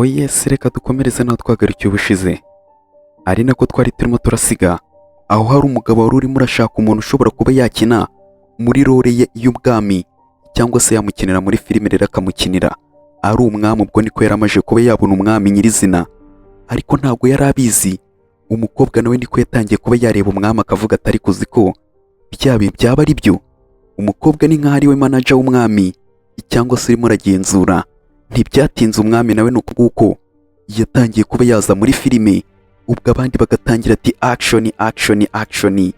Oh yes, reka dukomereze naho twagarukiye ubushize, ari nako twari turimo turasiga aho hari umugabo wari urimo urashaka umuntu ushobora kuba yakina muri role ye y'ubwami, cyangwa se yamukinira muri filime. Rero akamukinira ari umwami. Ubwo niko yari amaze kuba yabona umwami nyirizina, ariko ntabwo yari abizi. Umukobwa nawe niko yatangiye kuba yareba umwami, akavuga atari kuzi ko byaba ari byo. Umukobwa ni nk'aho ari we manager w'umwami, cyangwa se urimo uragenzura. Ntibyatinze, umwami nawe ni uko nguko yatangiye kuba yaza muri filime. Ubwo abandi bagatangira ati: "Action, action, action!"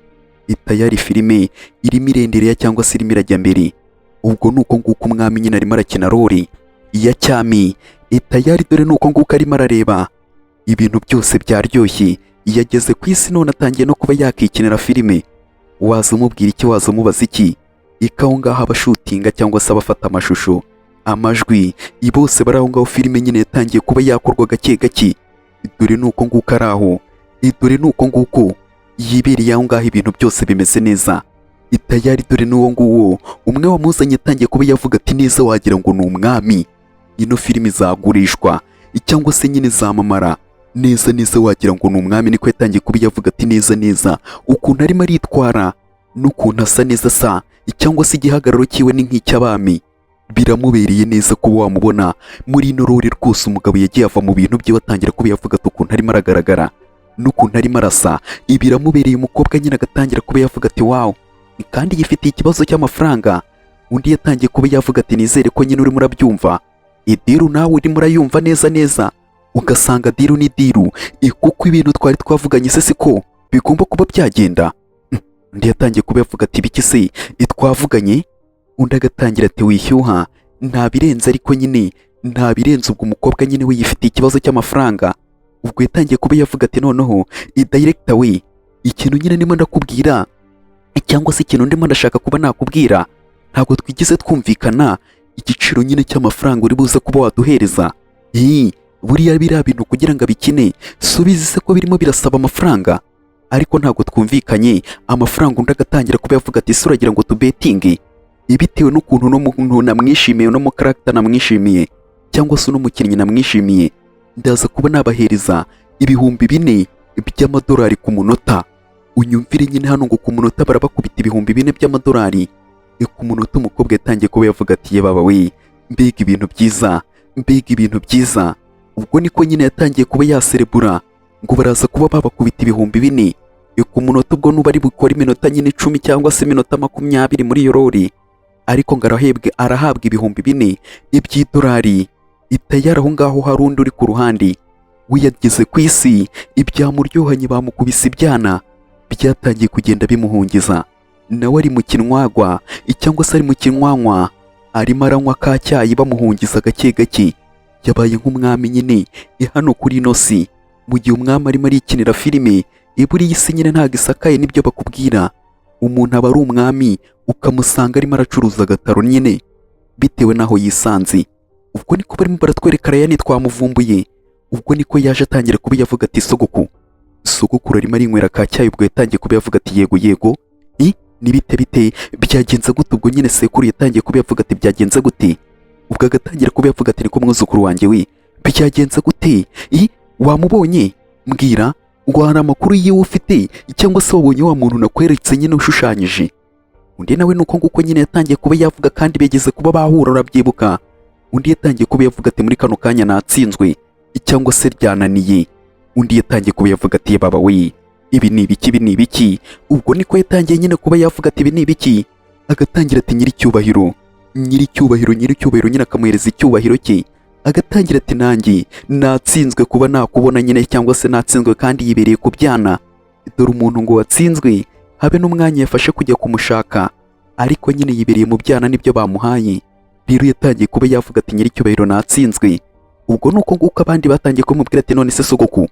Itayari filime irimo irendereya, cyangwa se irimo irajya mbere. Ubwo ni uko nguko umwami nyine arimo arakina role iya cyami. Itayari dore ni uko nguko arimo arareba, ibintu byose byaryoshye. Yageze ku isi none atangiye no kuba yakikinira filime. Waza umubwira iki? Waza umubaza iki? Ikaho ngaho abashutinga cyangwa se abafata amashusho, amajwi, bose bari aho ngaho. Filime nyine yatangiye kuba yakorwa gake gake. Dore ni uko nguko ari aho, dore ni uko nguko yibereye aho ngaho, ibintu byose bimeze neza. Itayari dore n'uwo nguwo umwe wamuzanye atangiye kuba yavuga ati: "Neza wagira ngo ni umwami, ino filime izagurishwa cyangwa se nyine izamamara neza neza, wagira ngo ni umwami." Niko yatangiye kuba yavuga ati: "Neza neza ukuntu arimo aritwara n'ukuntu asa neza, sa cyangwa se igihagararo cyiwe ni nk'icy'abami, biramubereye neza kuba wamubona muri ino role rwose." Umugabo yagiye ava mu bintu bye, batangira kuba yavuga ati: "Ukuntu arimo aragaragara n'ukuntu arimo arasa, biramubereye." Umukobwa nyine agatangira kuba yavuga ati: "Wow!" Kandi yifitiye ikibazo cy'amafaranga. Undi yatangiye kuba yavuga ati: "Nizere ko nyine urimo urabyumva i deal, nawe urimo urayumva neza neza." Ugasanga deal ni deal, kuko ibintu twari twavuganye se siko bigomba kuba byagenda. Undi yatangiye kuba yavuga ati: "Biki se twavuganye?" Undi agatangira ati: "Wishyuha, nta birenze, ariko nyine nta birenze." Ubwo umukobwa nyine we yifitiye ikibazo cy'amafaranga. Ubwo yatangiye kuba yavuga ati: "Noneho director we, ikintu nyine ndimo ndakubwira, cyangwa se ikintu ndimo ndashaka kuba nakubwira, ntabwo twigeze twumvikana igiciro nyine cy'amafaranga uri buze kuba waduhereza. Buriya biriya bintu kugira ngo abikine, subizi se ko birimo birasaba amafaranga, ariko ntabwo twumvikanye amafaranga." Undi agatangira kuba yavuga ati: "Ese uragira ngo tubetinge? Bitewe n'ukuntu uno muntu namwishimiye, uno mu character namwishimiye, cyangwa se uno mukinnyi namwishimiye, ndaza kuba nabahereza 4000 by'amadolari ku munota." Unyumvire nyine hano ngo ku munota barabakubita 4000 by'amadolari ku munota. Umukobwa yatangiye kuba yavuga ati: "Ye baba we, mbega ibintu byiza, mbega ibintu byiza!" Ubwo niko nyine yatangiye kuba yaserebura ngo baraza kuba babakubita 4000 ku munota. Ubwo nuba ari bukore iminota nyine 10 cyangwa se iminota 20 muri iyo role, ariko ngo arahebwe, arahabwa 4000 iby'idolari. Itayari aho ngaho hari undi uri ku ruhande, we yageze ku isi ibyamuryohanye, bamukubise ibyana, byatangiye kugenda bimuhungiza. Nawe ari mu kinwagwa cyangwa se ari mu kinwanywa, arimo aranywa ka cyayi, bamuhungiza gake gake. Yabaye nk'umwami nyine hano kuri ino si, mu gihe umwami arimo arikinira filime. Buriya isi nyine ntabwo isakaye, nibyo bakubwira. Umuntu aba ari umwami, ukamusanga arimo aracuruza agataro nyine, bitewe n'aho yisanze. Ubwo niko barimo baratwereka Rayani twamuvumbuye. Ubwo niko yaje atangira kuba yavuga ati: "Sogoko, sogokuru." Arimo arinywera ka cyayi. Ubwo yatangiye kuba yavuga ati: "Yego, yego, i ni bite, bite, byagenze gute?" Ubwo nyine sekuru yatangiye kuba yavuga ati: "Byagenze gute?" Ubwo agatangira kuba yavuga ati: "Niko mwuzukuru wanjye we, byagenze gute? I wamubonye? Mbwira ngo hari amakuru yiwe ufite, cyangwa se wabonye wa muntu nakweretse nyine ushushanyije?" Undi nawe nuko nguko nyine yatangiye kuba yavuga, kandi begeze kuba bahura, urabyibuka. Undi yatangiye kuba yavuga ati: "Muri kano kanya natsinzwe, cyangwa se ryananiye." Undi yatangiye kuba yavuga ati: "Baba we, ibi ni ibiki? Ibi ni ibiki?" Ubwo niko yatangiye nyine kuba yavuga ati: "Ibi ni ibiki?" Agatangira ati: "Nyiricyubahiro, nyiricyubahiro, nyiricyubahiro." Nyine akamuhereza icyubahiro cye. Agatangira ati: "Nanjye natsinzwe kuba nakubona nyine, cyangwa se natsinzwe." Kandi yibereye ku byana. Dore umuntu ngo watsinzwe, habe n'umwanya yafashe kujya kumushaka, ariko nyine yibereye mu byana nibyo bamuhaye. Rero yatangiye kuba yavuga ati: "Nyiricyubahiro, natsinzwe." Ubwo ni uko nguko abandi batangiye kumubwira ati: "None se sogoku,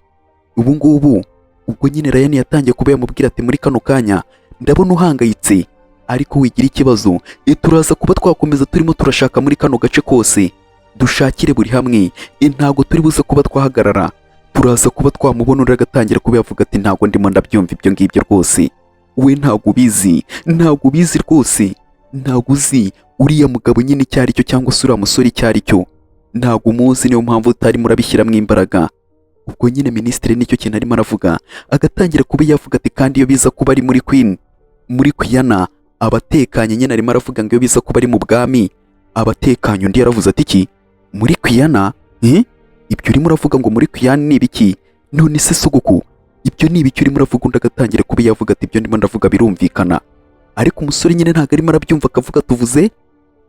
ubu ngubu?" Ubwo nyine Ryan yatangiye kuba yamubwira ati: "Muri kano kanya ndabona uhangayitse, ariko wigira ikibazo, turaza kuba twakomeza turimo turashaka muri kano gace kose, dushakire buri hamwe, ntabwo turi buze kuba twahagarara, turaza kuba twamubona." Undi agatangira kuba yavuga ati: "Ntabwo ndimo ndabyumva ibyo ngibyo rwose. We ntabwo ubizi, ntabwo ubizi rwose, ntabwo uzi uriya mugabo nyine icyo ari cyo, cyangwa se uriya musore icyo ari cyo." Ntabwo umuzi, niyo mpamvu utarimo urabishyiramo imbaraga. Ubwo nyine minisitiri nicyo kintu arimo aravuga, agatangira kuba yavuga ati kandi iyo biza kuba ari muri Queen, muri Kuyana, abatekanye. Nyine arimo aravuga ngo iyo biza kuba ari mu bwami abatekanye. Undi yaravuze ati iki muri Kuyana, eh? Ibyo urimo uravuga ngo muri Kuyana ni ibiki? None se sogoku, ibyo ni ibiki urimo uravuga? Undi agatangira kuba yavuga ati ibyo ndimo ndavuga birumvikana. Ariko umusore nyine ntabwo arimo arabyumva, akavuga tuvuze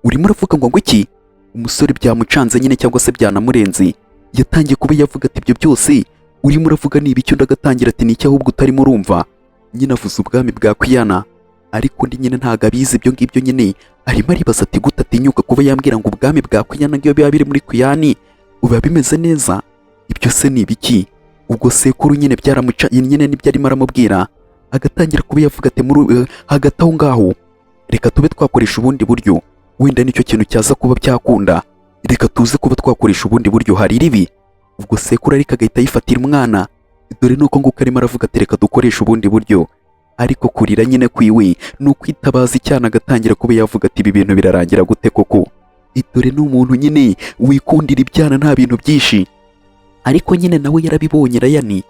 urimo uravuga ngo iki? Umusore byamucanze nyine cyangwa se byanamurenze, yatangiye kuba yavuga ati ibyo byose urimo uravuga ni ibiki? Undi agatangira ati ni iki ahubwo utarimo urumva? Nyine avuze ubwami bwa Kuyana, ariko undi nyine ntabwo abizi ibyo ngibyo. Nyine arimo aribaza ati gute atinyuka kuba yambwira ngo ubwami bwa Kuyana, ngo iyo biba biri muri Kuyani biba bimeze neza? Ibyo se ni ibiki? Ubwo sekuru nyine byaramuca nyine, nibyo arimo aramubwira, agatangira kuba yavuga ati muri hagati aho ngaho reka tube twakoresha ubundi buryo, wenda nicyo kintu cyaza kuba byakunda. Reka tuze kuba twakoresha ubundi buryo, hari ribi. Ubwo sekuru ariko agahita yifatira umwana. Dore nuko nguko arimo aravuga ati reka dukoreshe ubundi buryo, ariko kurira nyine kwiwe ni ukwitabaza icyana, agatangira kuba yavuga ati ibi bintu birarangira gute koko? Dore ni umuntu nyine wikundira ibyana, nta bintu byinshi. Ariko nyine nawe yarabibonye, Rayani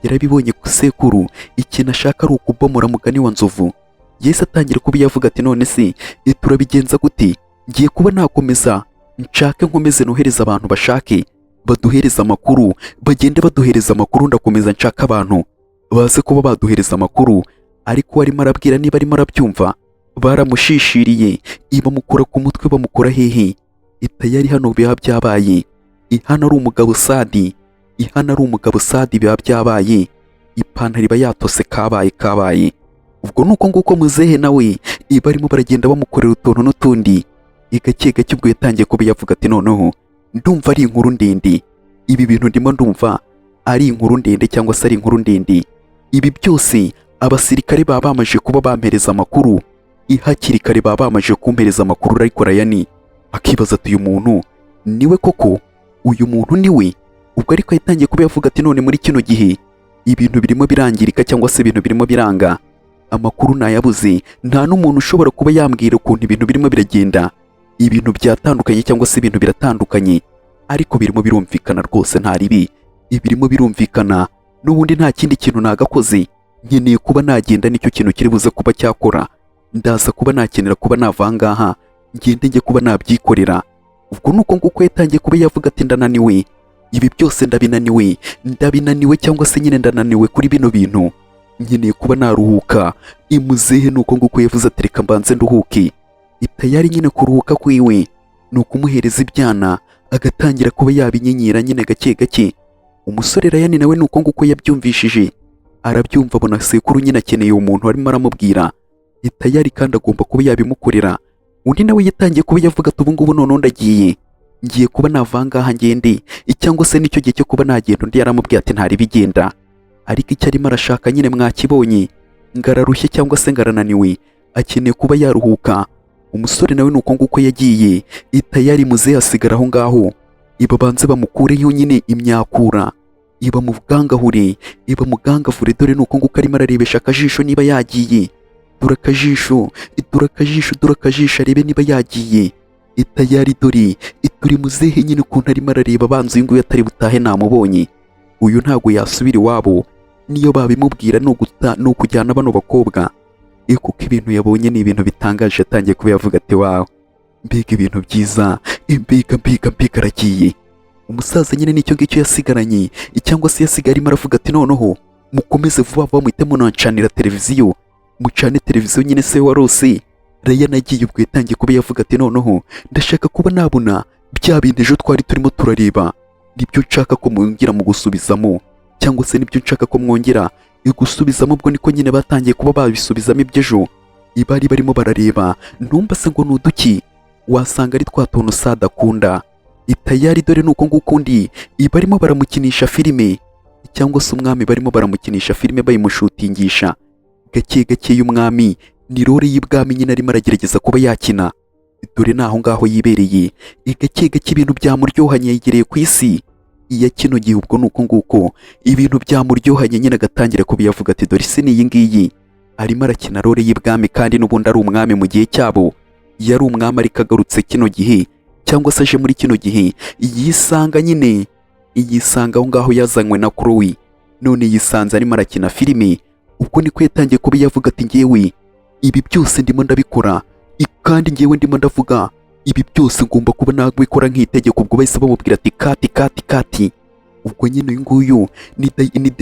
yarabibonye ku sekuru ikintu ashaka ari ukubomora mugani wa nzovu. Yesu atangira kuba yavuga ati none se turabigenza gute? Ngiye kuba nakomeza nshake, nkomeze nohereza abantu bashake baduhereza amakuru, bagende baduhereza amakuru. Ndakomeza nshaka abantu baze kuba baduhereza amakuru. Ariko arimo arabwira niba arimo arabyumva, baramushishiriye, bamukura ku mutwe, bamukura hehe itayari. Hano biba byabaye, hano ari umugabo Sadi, hano ari umugabo Sadi, biba byabaye, ipantaro iba yatose, kabaye kabaye. Ubwo nuko nguko muzehe nawe barimo baragenda bamukorera utuntu n'utundi gake gake. Ubwo yatangiye kuba yavuga ati noneho ndumva ari inkuru ndende, ibi bintu ndimo ndumva ari inkuru ndende cyangwa se ari inkuru ndende. Ibi byose abasirikare baba bamaze kuba bampereza amakuru hakiri kare, baba bamaze kumpereza amakuru. Ariko Rayani akibaza ati uyu muntu niwe koko? Uyu muntu niwe? Ubwo ariko yatangiye kuba yavuga ati none muri kino gihe ibintu birimo birangirika cyangwa se ibintu birimo biranga, amakuru nayabuze, nta n'umuntu ushobora kuba yambwira ukuntu ibintu birimo biragenda. Ibintu byatandukanye cyangwa se ibintu biratandukanye, ariko birimo birumvikana rwose, nta ribi, ibirimo birumvikana n'ubundi. Nta kindi kintu nagakoze, nkeneye kuba nagenda, nicyo kintu kiri buze kuba cyakora. Ndaza kuba nakenera kuba nava ngaha ngende njye kuba nabyikorera. Ubwo nuko nguko yatangiye kuba yavuga ati ndananiwe, ibi byose ndabinaniwe, ndabinaniwe cyangwa se nyine ndananiwe kuri bino bintu, nkeneye kuba naruhuka. Imuzehe nuko nguko yavuze ati reka mbanze nduhuke. Itayari nyine kuruhuka kwiwe ni ukumuhereza ibyana, agatangira kuba yabinyenyera nyine gake gake. Umusore Rayani nawe nuko nguko yabyumvishije, arabyumva, abona sekuru nyine akeneye umuntu arimo aramubwira itayari kandi agomba kuba yabimukorera. Undi nawe yatangiye kuba yavuga ati ubu ngubu noneho ndagiye, ngiye kuba nava ngaha ngende, cyangwa se nicyo gihe cyo kuba nagenda. Undi yaramubwiye ati ntari bigenda. Ariko icyo arimo arashaka nyine mwakibonye, ngararushye cyangwa se ngarananiwe, akeneye kuba yaruhuka. Umusore nawe nuko nguko yagiye itayari, muzehe asigara aho ngaho. Ibabanze bamukureho nyine imyakura, iba mu bwangahure, iba mu bwangavure. Dore nuko nguko arimo ararebesha akajisho niba yagiye. Dore akajisho, dore akajisho, dore akajisho, arebe niba yagiye itayari. Dore turi muzehe nyine ukuntu arimo arareba abanza, uyu nguyu atari butahe, namubonye, uyu ntabwo yasubira iwabo niyo babimubwira, ni ukujyana bano bakobwa, kuko ibintu yabonye ni ibintu bitangaje. Yatangiye kuba yavuga ati wawe, mbega ibintu byiza, mbega mbega mbega! Aragiye umusaza nyine, nicyo ngicyo yasigaranye cyangwa se yasigaye arimo aravuga ati noneho mukomeze vuba vuba, muhite munancanira televiziyo, mucane televiziyo nyine. Se warose Ryan agiye, ubwo yatangiye kuba yavuga ati noneho ndashaka kuba nabona bya bintu ejo twari turimo turareba, nibyo nshaka ko mwongera mu gusubizamo cyangwa se nibyo nshaka ko mwongera gusubizamo. Ubwo niko nyine batangiye kuba babisubizamo iby'ejo ibari barimo barareba. Ntumba se ngo ni uduki? Wasanga ari twa tuntu sadakunda itayari. Dore nuko nguko undi barimo baramukinisha filime cyangwa se umwami barimo baramukinisha filime, bayimushutingisha gake gake y'umwami, ni role y'ibwami nyine arimo aragerageza kuba yakina. Dore naho ngaho yibereye gake gake, ibintu byamuryohanye, yegereye ku isi iya kino gihe. Ubwo nuko nguko ibintu byamuryohanye nyine, agatangira kubiyavuga ati dore isi ni iyi ngiyi. Arimo arakina role y'ibwami kandi n'ubundi ari umwami, mu gihe cyabo yari umwami, ariko agarutse kino gihe Cyangwa se aje muri kino gihe, yisanga nyine, yisanga aho ngaho yazanywe na Chloe, none yisanze arimo arakina filime. Ubwo niko yatangiye kuba yavuga ati: "Ngewe ibi byose ndimo ndabikora, kandi ngewe ndimo ndavuga ibi byose ngomba kuba nabikora nk'itegeko." Ubwo bahise bamubwira ati: "Cut, cut, cut." Ubwo nyine uyu nguyu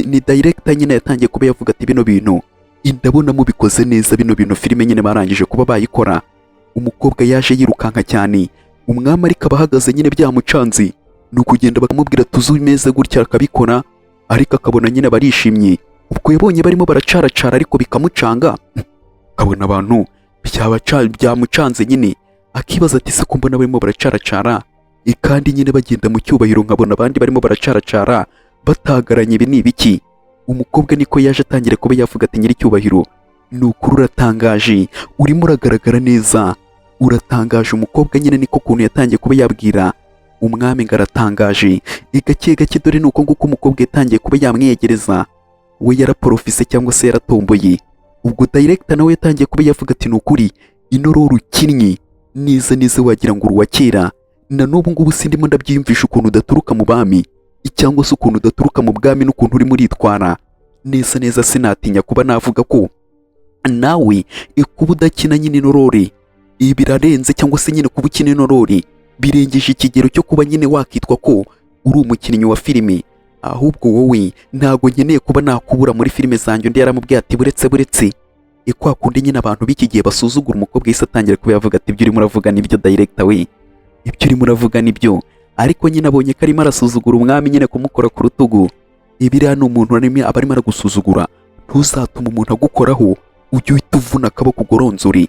ni director nyine, yatangiye kuba yavuga ati: "Bino bintu ndabona mubikoze neza." Bino bintu filime nyine barangije kuba bayikora. Umukobwa yaje yirukanka cyane, umwami ariko aba ahagaze nyine byamucanze. Ni ukugenda bakamubwira tuzi umeze gutya, akabikora, ariko akabona nyine barishimye. Ubwo yabonye barimo baracaracara ariko bikamucanga, akabona abantu byamucanze nyine, akibaza ati: "Se ko mbona barimo baracaracara, kandi nyine bagenda mu cyubahiro, nkabona abandi barimo baracaracara batagaranye, ibi ni ibiki?" Umukobwa niko yaje atangira kuba yavuga ati: "Nyiricyubahiro, ni ukuri uratangaje, urimo uragaragara neza, uratangaje." Umukobwa nyine niko kuntu yatangiye kuba yabwira umwami ngo aratangaje. Gake gake dore ni uko nguko umukobwa yatangiye kuba yamwiyegereza, we yaraporofise cyangwa se yaratomboye. Ubwo director nawe yatangiye kuba yavuga ati: "Ni ukuri ino role ukinnye neza neza, wagira ngo uri uwa kera. Na n'ubu ngubu sindimo ndabyiyumvisha ukuntu udaturuka mu bami, cyangwa se ukuntu udaturuka mu bwami, n'ukuntu urimo uritwara neza neza. Sinatinya kuba navuga ko nawe kuba udakina nyine ino role ibi birarenze, cyangwa se nyine kuba ukina ino role birengeje ikigero cyo kuba nyine wakitwa ko uri umukinnyi wa filime. Ahubwo wowe ntabwo nkeneye kuba nakubura muri filime zanjye." Undi yaramubwiye ati: "Buretse, buretse." Kwa kundi nyine abantu b'iki gihe basuzugura, umukobwa yahise atangira kuba yavuga ati: "Ibyo urimo uravuga nibyo, director we, ibyo urimo uravuga nibyo." Ariko nyine abonye ko arimo arasuzugura umwami nyine kumukora ku rutugu. Ibiriya ni umuntu arimo aba arimo aragusuzugura. Ntuzatume umuntu agukoraho, ujye uhita uvuna akaboko ugoronzore.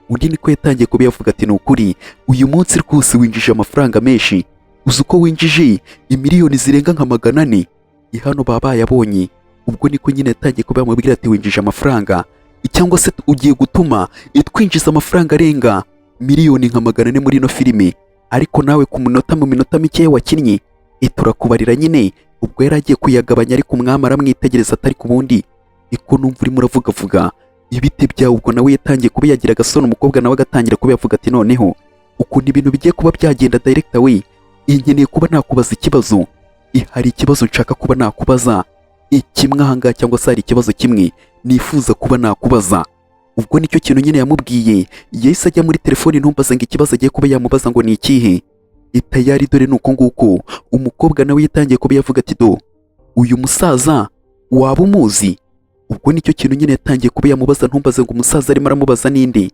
Undi niko yatangiye kuba yavuga ati: "Ni ukuri uyu munsi rwose winjije amafaranga menshi. Uzi uko winjije imiliyoni zirenga nka 400?" Hano baba bayabonye. Ubwo niko nyine yatangiye kuba yamubwira ati: "Winjije amafaranga, cyangwa se ugiye gutuma twinjiza amafaranga arenga miliyoni nka 400 muri ino filime, ariko nawe ku munota, mu minota mikeya wakinnye, turakubarira nyine." Ubwo yari agiye kuyagabanya, ariko umwami aramwitegereza, atari ku bundi iko numva urimo uravugavuga ibiti byawe. Ubwo nawe yatangiye kuba yagira agasoni, umukobwa nawe agatangira kuba yavuga ati: "Noneho ukuntu ibintu bigiye kuba byagenda, director we, nkeneye kuba nakubaza ikibazo. Hari ikibazo nshaka kuba nakubaza kimwe ahangaha, cyangwa se hari ikibazo kimwe nifuza kuba nakubaza." Ubwo nicyo kintu nyine yamubwiye. Yahise ajya muri telefoni, ntumbaze ngo ikibazo agiye kuba yamubaza ngo ni ikihe. Itayari dore ni uko nguko umukobwa nawe yatangiye kuba yavuga ati: "Do uyu musaza waba umuzi?" Ubwo nicyo kintu nyine yatangiye kuba yamubaza, ntumbaze ngo umusaza arimo aramubaza ninde.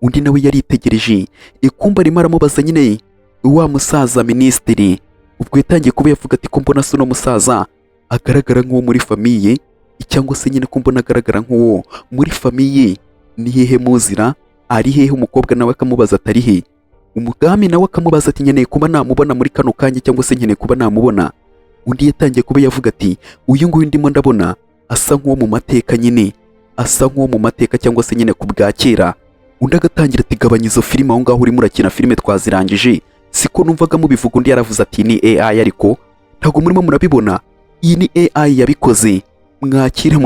Undi nawe yaritegereje, ikumba arimo aramubaza nyine wa musaza minisitiri. Ubwo yatangiye kuba yavuga ati: "Ko mbona se uno musaza agaragara nk'uwo muri famille, cyangwa se nyine ko mbona agaragara nk'uwo muri famille, ni hehe muzira? Ari hehe?" Umukobwa nawe akamubaza atari he. Umugami nawe akamubaza ati: "Nkeneye kuba namubona muri kano kanya, cyangwa se nkeneye kuba namubona." Undi yatangiye kuba yavuga ati: "Uyu nguyu ndimo ndabona asa nk'uwo mu mateka nyine, asa nk'uwo mu mateka, cyangwa se nyine ku bwa kera." Undi agatangira ati: "Gabanya izo filime aho ngaho urimo urakina, filime twazirangije, siko numvaga mubivuga." Undi yaravuze ati: "Ni AI, ariko ntabwo murimo murabibona, iyi ni AI yabikoze, mwakire."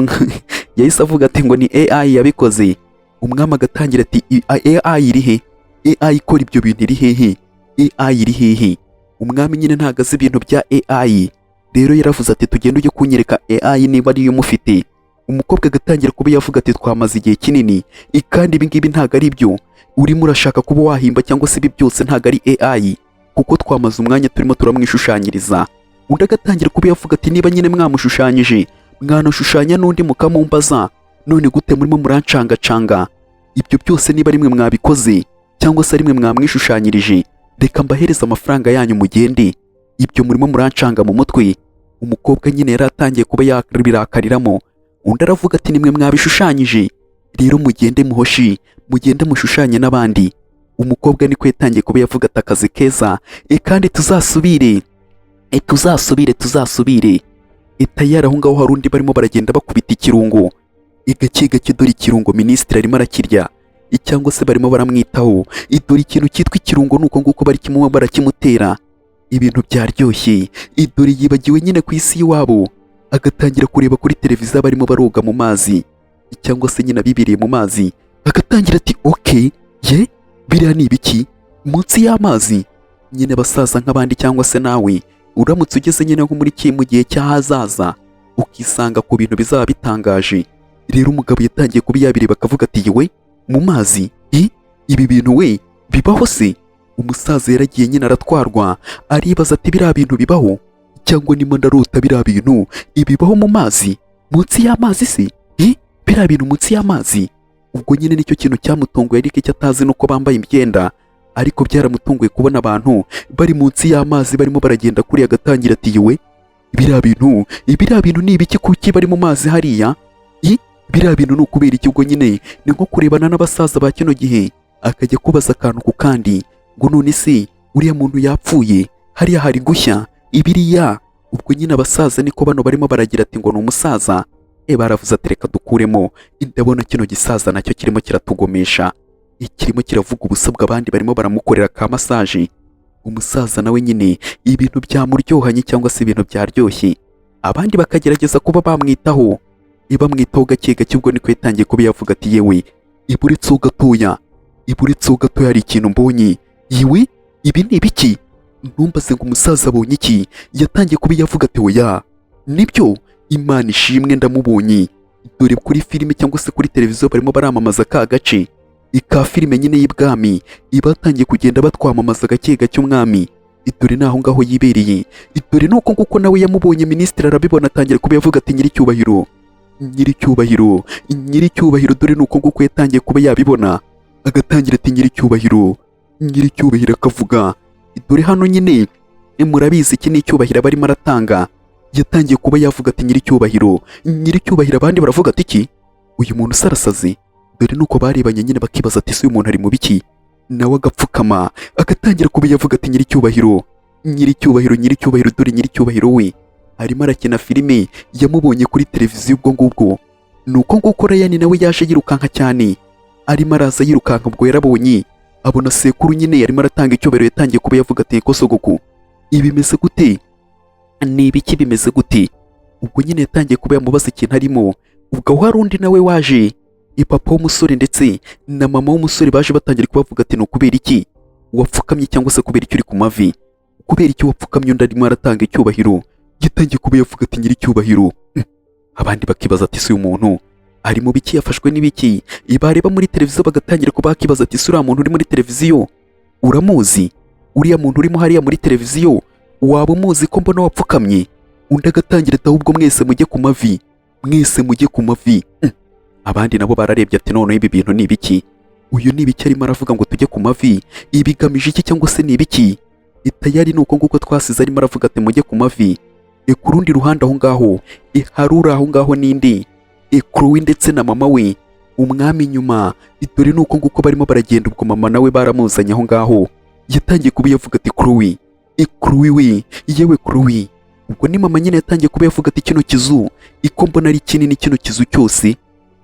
Yahise avuga ati ngo ni AI yabikoze. Umwami agatangira ati: "AI iri he? AI ikora ibyo bintu iri hehe? AI iri hehe?" Umwami nyine ntabwo azi ibintu bya AI, rero yaravuze ati: "Tugende ujye kunyereka AI niba ariyo umufite." Umukobwa agatangira kuba yavuga ati: "Twamaze igihe kinini, kandi ibi ngibi ntabwo ari byo urimo urashaka kuba wahimba, cyangwa se ibi byose ntabwo ari AI, kuko twamaze umwanya turimo turamwishushanyiriza." Undi agatangira kuba yavuga ati: "Niba nyine mwamushushanyije, mwanashushanya n'undi mukamumbaza. None gute murimo murancangacanga? Ibyo byose niba rimwe mwabikoze, cyangwa se rimwe mwamwishushanyirije, reka mbahereze amafaranga yanyu mugende. Ibyo murimo murancanga mu mutwe." Umukobwa nyine yari atangiye kuba yabirakariramo. Undi aravuga ati: "Nimwe mwabishushanyije rero, mugende muhoshi, mugende mushushanye n'abandi." Umukobwa niko yatangiye kuba yavuga ati: "Akazi keza, kandi tuzasubire, tuzasubire, tuzasubire." Tayari aho ngaho hari undi barimo baragenda bakubita ikirungo gake gake. Dore ikirungo minisitiri arimo arakirya, cyangwa se barimo baramwitaho. Dore ikintu cyitwa ikirungo ni uko nguko bari kimwe barakimutera, ibintu byaryoshye. Dore yibagiwe nyine ku isi y'iwabo, agatangira kureba kuri televiziyo barimo baroga mu mazi, cyangwa se nyine abibiriye mu mazi. Agatangira ati: "Okay, ye, biriya ni ibiki munsi y'amazi?" Nyine abasaza nk'abandi, cyangwa se nawe uramutse ugeze nyine nko muri ki mu gihe cy'ahazaza, ukisanga ku bintu bizaba bitangaje. Rero umugabo yatangiye kuba yabireba, akavuga ati: "Yewe, mu mazi i ibi bintu we bibaho se?" Umusaza yaragiye nyine aratwarwa, aribaza ati: "Biriya bintu bibaho cyangwa nimo ndarota? Biriya bintu ibibaho mu mazi, munsi y'amazi se? I biriya bintu munsi y'amazi?" Ubwo nyine nicyo kintu cyamutunguye, ariko icyo atazi nuko bambaye imyenda, ariko byaramutunguye kubona abantu bari munsi y'amazi barimo baragenda kuriya. Agatangira ati: "Yewe, biriya bintu ni ibiki? Kuki bari mu mazi hariya? I biriya bintu ni ukubera iki?" Ubwo nyine ni nko kurebana n'abasaza ba kino gihe, akajya kubaza akantu ku kandi ngo: "None se uriya muntu yapfuye? Hariya hari gushya ibiriya." Ubwo nyine abasaza niko bano barimo baragira ati ngo ni umusaza. Baravuze ati: "Reka dukuremo, ndabona kino gisaza nacyo kirimo kiratugomesha, kirimo kiravuga ubusabwa." Abandi barimo baramukorera ka massage. Umusaza nawe nyine ibintu byamuryohanye, cyangwa se ibintu byaryoshye, abandi bakagerageza kuba bamwitaho, bamwitaho gake gake. Ubwo niko yatangiye kuba yavuga ati: "Yewe, iburetseho gatoya, iburetseho gatoya, hari ikintu mbonye. Yewe, ibi ni ibiki?" Ntumbaze ngo umusaza abonye iki. Yatangiye kuba yavuga ati: "Oya, nibyo, Imana ishimwe, ndamubonye. Dore kuri filime cyangwa se kuri televiziyo barimo baramamaza ka gace ika filime nyine y'ibwami, ibatangiye kugenda batwamamaza gake gake umwami. Dore naho ngaho yibereye, dore nuko nguko nawe yamubonye." Minisitiri arabibona, atangira kuba yavuga ati: "Nyiricyubahiro, nyiricyubahiro, nyiricyubahiro." Dore nuko nguko yatangiye kuba yabibona, agatangira ati: "Nyiricyubahiro, nyiricyubahiro." Akavuga: "Dore hano nyine murabizi, iki ni icyubahiro aba arimo aratanga." Yatangiye kuba yavuga ati: "Nyiricyubahiro, nyiricyubahiro." Abandi baravuga ati: "Iki uyu muntu usarasaze?" Dore nuko barebanye nyine, bakibaza ati: "Ese uyu muntu ari mu biki?" Nawe agapfukama, agatangira kuba yavuga ati: "Nyiricyubahiro, nyiricyubahiro, nyiricyubahiro." Dore nyiricyubahiro we arimo arakina filime, yamubonye kuri televiziyo. Ubwo ngubwo ni uko nguko Ryan nawe yaje yirukanka cyane, arimo araza yirukanka. Ubwo yarabonye, abona sekuru nyine arimo aratanga icyubahiro. Yatangiye kuba yavuga ati: "Ko sogoku, ibi bimeze gute? Ni ibiki? Bimeze gute?" Ubwo nyine yatangiye kuba yamubaza ikintu arimo. Ubwo aho hari undi nawe waje, ipapa w'umusore ndetse na mama w'umusore, baje batangira kubavuga ati: "Ni ukubera iki wapfukamye, cyangwa se kubera iki uri ku mavi? Kubera iki wapfukamye undi arimo aratanga icyubahiro?" Yatangiye kuba yavuga ati: "Nyiricyubahiro." Abandi bakibaza ati: "Si uyu muntu ari mu biki? Yafashwe n'ibiki?" Bareba muri televiziyo, bagatangira kuba bakibaza ati: "Si uriya muntu uri muri televiziyo uramuzi? Uriya muntu urimo hariya muri televiziyo waba umuzi, ko mbona wapfukamye?" Undi agatangira ati: "Ahubwo mwese mujye ku mavi, mwese mujye ku mavi." Abandi nabo bararebye ati: "Noneho ibi bintu ni ibiki? Uyu ni ibiki arimo aravuga ngo tujye ku mavi? Ibigamije iki, cyangwa se ni ibiki?" Itayari ni uko nguko twasize arimo aravuga ati: "Mujye ku mavi." Ku rundi ruhande aho ngaho hari uri aho ngaho n'indi Chloe ndetse na mama we umwami inyuma. Dore ni uko nguko barimo baragenda. Ubwo mama nawe baramuzanye aho ngaho, yatangiye kuba yavuga ati: "Chloe, Chloe we, yewe Chloe." Ubwo ni mama nyine yatangiye kuba yavuga ati: "Kino kizu iko mbona ari kinini, kino kizu cyose?"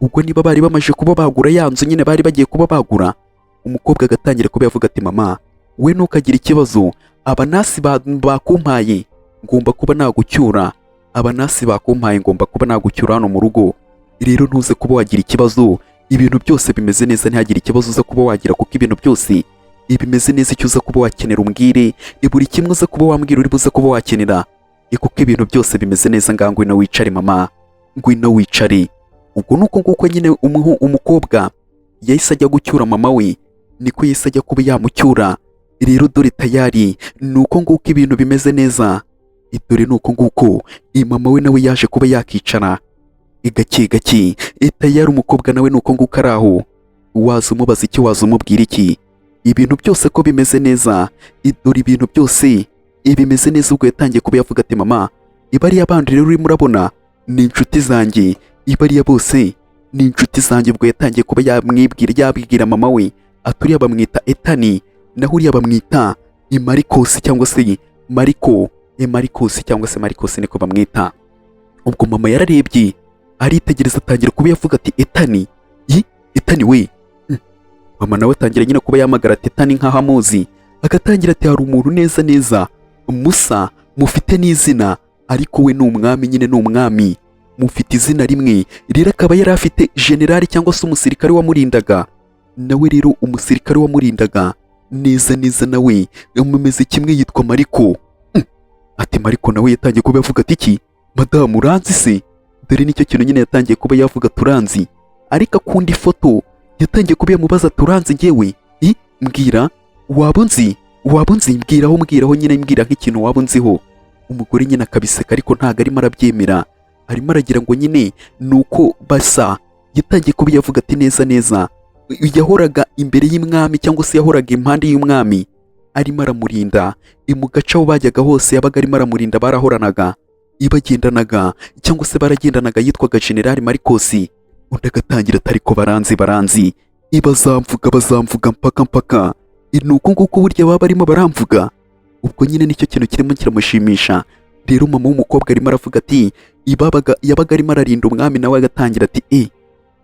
Ubwo niba bari bamaze kuba bagura ya nzu nyine bari bagiye kuba bagura, umukobwa agatangira kuba yavuga ati: "Mama we, ntukagire ikibazo, abanasi bakumpaye ngomba kuba nagucyura, abanasi bakumpaye ngomba kuba nagucyura hano mu rugo. Rero ntuze kuba wagira ikibazo, ibintu byose bimeze neza, ntihagire ikibazo uza kuba wagira, kuko ibintu byose bimeze neza. Icyo uza kuba wakenera umbwire, buri kimwe uza kuba wambwira uri buze kuba wakenera, kuko ibintu byose bimeze neza. Ngaho ngwino wicare mama, ngwino wicare." Ubwo nuko nguko nyine umukobwa yahise ajya gucyura mama we, niko yahise ajya kuba yamucyura. Rero dore tayari ni uko nguko ibintu bimeze neza. Dore ni uko nguko mama we nawe yaje kuba yakicara gake gake. Tayari umukobwa nawe ni uko nguko ari aho, waza umubaza iki, waza umubwira iki, ibintu byose ko bimeze neza. Dore ibintu byose bimeze neza. Ubwo yatangiye kuba yavuga ati: "Mama, ibariya bandi rero urimo urabona ni inshuti zanjye, ibariya bose ni inshuti zanjye." Ubwo yatangiye kuba yamwibwira, yabwira mama we ati: "Uriya bamwita Etani, naho uriya bamwita Marikosi, cyangwa se Mariko, Marikosi cyangwa se Marikosi niko bamwita." Ubwo mama yararebye, aritegereza, atangira kuba yavuga ati: "Etani, yi Etani we." Mama nawe atangira nyine kuba yamagara ati: "Etani," nkaho amuzi, agatangira ati: "Hari umuntu neza neza musa mufite n'izina, ariko we ni umwami nyine, ni umwami, mufite izina rimwe." Rero akaba yari afite generali cyangwa se umusirikare wamurindaga nawe. Rero umusirikare wamurindaga Neza neza nawe mumeze kimwe, yitwa Mariko. Ati Mariko nawe yatangiye kuba yavuga ati: "Iki, madamu, uranzi se?" Dore nicyo kintu nyine yatangiye kuba yavuga, "Turanzi." Ariko akunda ifoto, yatangiye kuba yamubaza: "Turanzi ngewe? I mbwira, waba unzi? Waba unzi? Mbwiraho, mbwiraho nyine, mbwira nk'ikintu waba unziho." Umugore nyine akabiseka, ariko ntabwo arimo arabyemera, arimo aragira ngo nyine ni uko basa. Yatangiye kuba yavuga ati: "Neza neza yahoraga imbere y'umwami, cyangwa se yahoraga impande y'umwami arimo aramurinda. Mu gace aho bajyaga hose yabaga arimo aramurinda, barahoranaga, ibagendanaga, cyangwa se baragendanaga. Yitwaga Generali Marikosi." Undi agatangira atari ko: "Baranzi, baranzi, bazamvuga, bazamvuga mpaka mpaka. Ni uko nguko burya baba barimo baramvuga." Ubwo nyine nicyo kintu kirimo kiramushimisha. Rero mama w'umukobwa arimo aravuga ati ibabaga yabaga arimo ararinda umwami. Nawe agatangira ati: "E,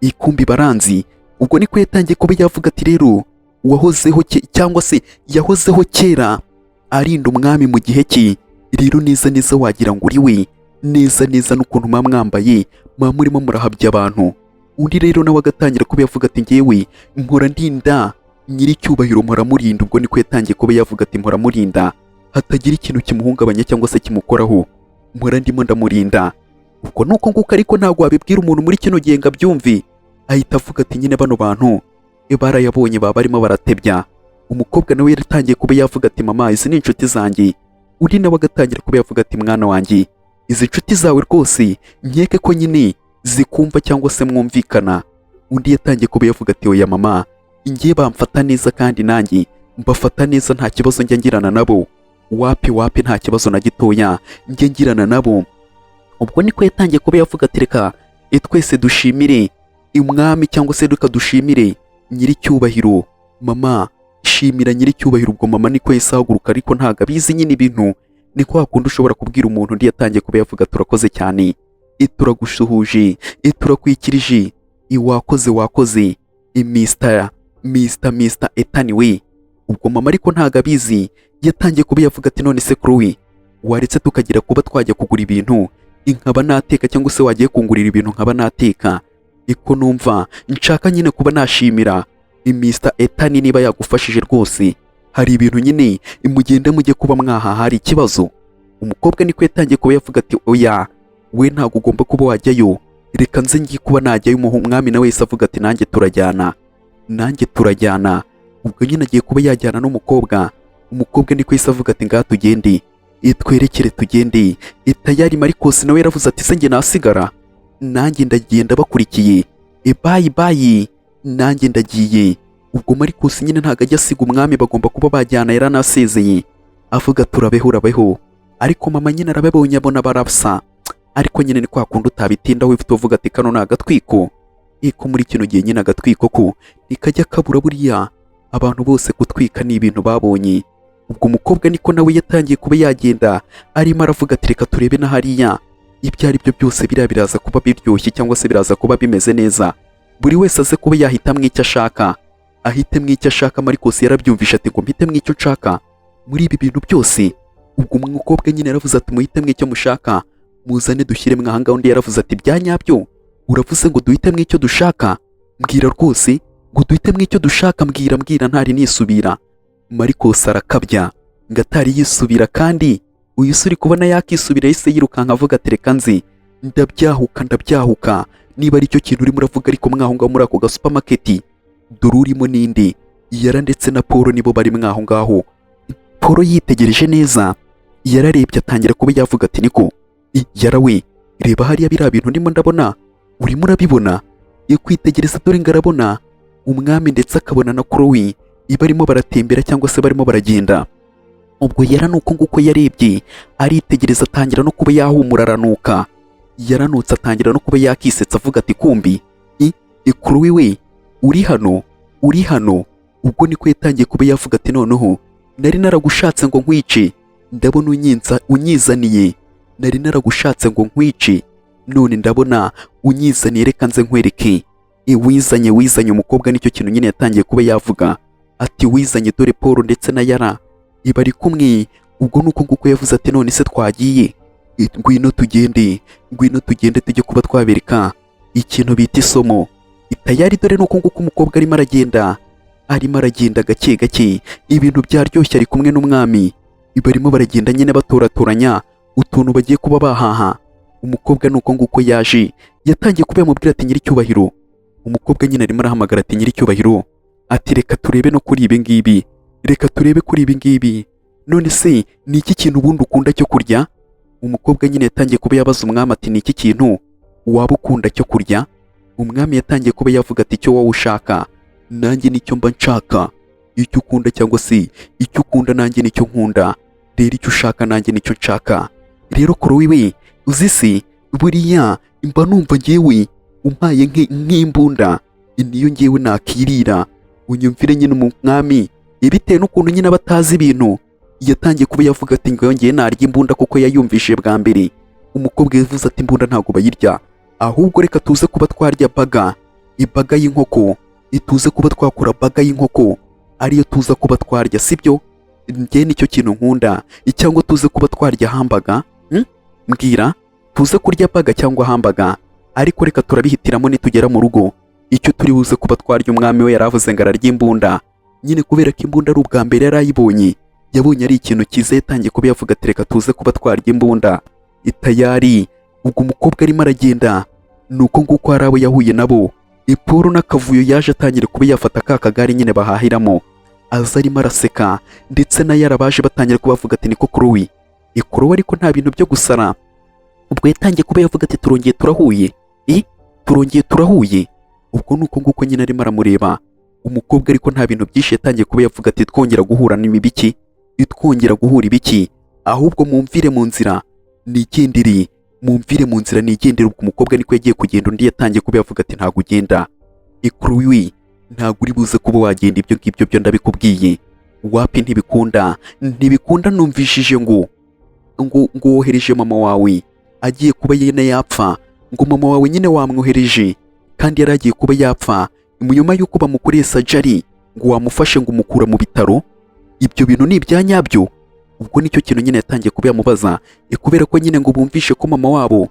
ikumbi baranzi." Ubwo niko yatangiye kuba yavuga ati: "Rero wahozeho cyangwa se yahozeho kera arinda umwami mu gihe cye. Rero neza neza wagira ngo uri we neza neza, n'ukuntu muba mwambaye, muba murimo murahabya abantu." Undi rero nawe agatangira kuba yavuga ati: "Ngewe mpora ndinda nyiricyubahiro, mpora murinda." Ubwo niko yatangiye kuba yavuga ati: "Mpora murinda hatagira ikintu kimuhungabanya cyangwa se kimukoraho, mpora ndimo ndamurinda." Ubwo nuko nguko, ariko ntabwo wabibwira umuntu muri kino gihe ngo abyumve, ahita avuga ati: "Nyine bano bantu barayabonye, baba barimo baratebya." Umukobwa nawe yaratangiye kuba yavuga ati: "Mama, izi ni inshuti zanjye." Undi nawe agatangira kuba yavuga ati: "Mwana wanjye, izi nshuti zawe rwose nkeke ko nyine zikumva cyangwa se mwumvikana." Undi yatangiye kuba yavuga ati: "Oya mama, ngiye bamfata neza kandi nanjye mbafata neza, nta kibazo njya ngirana nabo. Wapi wapi, nta kibazo na gitoya njye ngirana nabo." Ubwo niko yatangiye kuba yavuga ati: "Reka twese dushimire umwami, cyangwa se reka dushimire nyiricyubahiro. Mama, shimira nyiricyubahiro." Ubwo mama niko yahise ahaguruka, ariko ntabwo abizi nyine ibintu ni kwa kundi ushobora kubwira umuntu. Undi yatangiye kuba yavuga: "Turakoze cyane, turagusuhuje, turakwikirije, wakoze, wakoze, Mr Mr Mr Ethan we." Ubwo mama ariko ntabwo abizi, yatangiye kuba yavuga ati: "None se Chloe, waretse tukagira kuba twajya kugura ibintu nkaba nateka, cyangwa se wagiye kungurira ibintu nkaba nateka? Iko numva nshaka nyine kuba nashimira Mr Ethan niba yagufashije rwose. Hari ibintu nyine mugende mujye kuba mwahaha, hari ikibazo?" Umukobwa niko yatangiye kuba yavuga ati: "Oya, we ntabwo ugomba kuba wajyayo, reka nze ngiye kuba najyayo." Umwami nawe wese avuga ati: "Nanjye turajyana, nanjye turajyana." Ubwo nyine agiye kuba yajyana n'umukobwa. Umukobwa niko yahise avuga ati: "Ngaha tugende, twerekere tugende tayari." Marcos nawe yaravuze ati: "Se njye nasigara? Nanjye ndagenda bakurikiye. Bye bye, nanjye ndagiye." Ubwo Marcos nyine ntabwo ajya asiga umwami, bagomba kuba bajyana. Yaranasezeye avuga: "Turabeho, urabeho." Ariko mama nyine arababonye, abona barasa, ariko nyine ni kwa kundi utabitindaho, ufite uvuga ati: "Kano ni agatwiko." Iko muri kino gihe nyine agatwiko ko ntikajya kabura, buriya abantu bose gutwika ni ibintu babonye. Ubwo umukobwa niko nawe yatangiye kuba yagenda, arimo aravuga ati: "Reka turebe na hariya, ibyo ari byo byose biriya biraza kuba biryoshye, cyangwa se biraza kuba bimeze neza, buri wese aze kuba yahitamo icyo ashaka, ahitemo icyo ashaka." Marcos yarabyumvishe ati: "Ngo mpitemo icyo nshaka muri ibi bintu byose?" Ubwo umukobwa nyine yaravuze ati: "Muhitemo icyo mushaka, muzane dushyiremo ahangaha." Undi yaravuze ati: "Bya nyabyo uravuze ngo duhitemo icyo dushaka? Mbwira rwose, ngo duhitemo icyo dushaka? Mbwira, mbwira, ntari nisubira." Marcos arakabya ngo atari yisubira, kandi uyu se uri kubona yakisubira? Yahise yirukanka avuga ati: "Reka nzi, ndabyahuka, ndabyahuka niba ari cyo kintu urimo uravuga." Ariko mwaho ngaho muri ako ga supermarket, dore urimo n'indi Yara ndetse na Paul nibo bari mwaho ngaho. Paul yitegereje neza, yararebye atangira kuba yavuga ati: "Niko Yara we, reba hariya, biriya bintu ndimo ndabona, urimo urabibona?" Kwitegereza dore ngo arabona umwami ndetse akabona na Chloe barimo baratembera cyangwa se barimo baragenda. Ubwo Yara ni uko nguko yarebye, aritegereza, atangira no kuba yahumura, aranuka, yaranutse, atangira no kuba yakisetsa, avuga ati: "Kumbi Chloe we, uri hano, uri hano." Ubwo niko yatangiye kuba yavuga ati: "Noneho nari naragushatse ngo nkwice, ndabona unyinza unyizaniye. Nari naragushatse ngo nkwice, none ndabona unyizaniye. Reka nze nkwereke. Wizanye, wizanye." Umukobwa nicyo kintu nyine yatangiye kuba yavuga ati: "Wizanye." Dore Paul ndetse na Yara bari kumwe. Ubwo nuko nguko yavuze ati: "None se twagiye? Ngwino tugende, ngwino tugende tujye kuba twabereka ikintu bita isomo." Tayari dore nuko nguko umukobwa arimo aragenda. Arimo aragenda gake gake, ibintu byaryoshye, ari kumwe n'umwami. Barimo baragenda nyine batoratoranya utuntu bagiye kuba bahaha. Umukobwa ni uko nguko yaje, yatangiye kuba yamubwira ati: "Nyiricyubahiro." Umukobwa nyine arimo arahamagara ati: "Nyiricyubahiro," ati: "Reka turebe no kuri ibi ngibi, reka turebe kuri ibi ngibi. None se ni iki kintu ubundi ukunda cyo kurya?" Umukobwa nyine yatangiye kuba yabaza umwami ati: "Ni iki kintu waba ukunda cyo kurya?" Umwami yatangiye kuba yavuga ati: "Icyo wowe ushaka nanjye nicyo mba nshaka. Icyo ukunda cyangwa se icyo ukunda nanjye nicyo nkunda. Rero icyo ushaka nanjye nicyo nshaka." Rero kuri we uzi se, buriya mba numva ngewe umpaye nk'imbunda niyo ngewe nakirira. Unyumvire nyine, umwami bitewe n'ukuntu nyine aba atazi ibintu, yatangiye kuba yavuga ati: "Ngo yongeye narya imbunda," kuko yayumvishije bwa mbere. Umukobwa yavuze ati: "Imbunda ntabwo bayirya, ahubwo reka tuze kuba twarya burger, iburger y'inkoko, ituze kuba twakora burger y'inkoko, ariyo tuza kuba twarya, sibyo? Njye nicyo kintu nkunda. Cyangwa tuze kuba twarya hamburger, Mbwira, tuze kurya burger cyangwa hamburger? Ariko reka turabihitiramo nitugera mu rugo icyo turi buze kuba twarya." Umwami we yaravuze ngo ararya imbunda nyine, kubera ko imbunda ari ubwa mbere yari ayibonye, yabonye ari ikintu cyiza, yatangiye kuba yavuga ati: "Reka tuze kuba twarya imbunda itayari." Ubwo umukobwa arimo aragenda, ni uko nguko hari abo yahuye nabo. Iporo n'akavuyo, yaje atangira kuba yafata ka kagare nyine bahahiramo, aza arimo araseka, ndetse na yarabaje batangira kubavuga ati: "Niko Chloe ikorowe, ariko nta bintu byo gusara." Ubwo yatangiye kuba yavuga ati: "Turongeye turahuye, turongeye turahuye." Ubwo ni uko nguko nyine arimo aramureba umukobwa, ariko nta bintu byinshi, yatangiye kuba yavuga ati: "Twongera guhura n'ibiki? Twongera guhura ibiki? Ahubwo mumvire mu nzira nigendere, mumvire mu nzira nigendere." Ubwo umukobwa niko yagiye kugenda, undi yatangiye kuba yavuga ati: "Ntabwo ugenda ikuruwi, ntabwo uri buze kuba wagenda. Ibyo ngibyo byo ndabikubwiye, wapi, ntibikunda, ntibikunda. Numvishije ngo wohereje mama wawe agiye kuba yene yapfa, ngo mama wawe nyine wamwohereje kandi yari agiye kuba yapfa nyuma y'uko bamukoreye surgery, ngo wamufashe ngo umukura mu bitaro. Ibyo bintu ni ibya nyabyo?" Ubwo nicyo kintu nyine yatangiye kuba yamubaza, kubera ko nyine ngo bumvishe ko mama wabo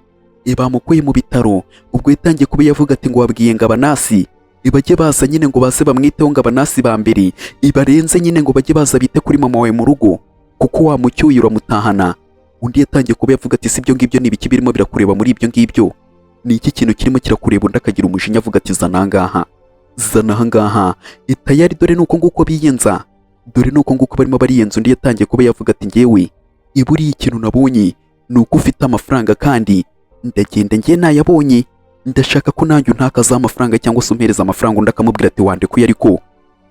bamukuye mu bitaro. Ubwo yatangiye kuba yavuga ati: "Ngo wabwiye ngo abanasi bajye baza nyine ngo baze bamwiteho, ngo abanasi ba mbere barenze nyine ngo bajye baza bite kuri mama wawe mu rugo, kuko wamucyuye uramutahana." Undi yatangiye kuba yavuga ati: "Si ibyo ngibyo ni ibiki birimo birakureba muri ibyo ngibyo? Ni iki kintu kirimo kirakureba?" Undi akagira umujinya avuga ati: "Zana ahangaha, zana ahangaha itayari." Dore nuko nguko biyenza, dore nuko nguko barimo bariyenza. Undi yatangiye kuba yavuga ati: "Ngewe iburiya ikintu nabonye ni uko ufite amafaranga, kandi ndagenda ngiye nayabonye, ndashaka ko nanjye untakazaho amafaranga cyangwa se umpereza amafaranga." Undi akamubwira ati: "Wandekuye." Ariko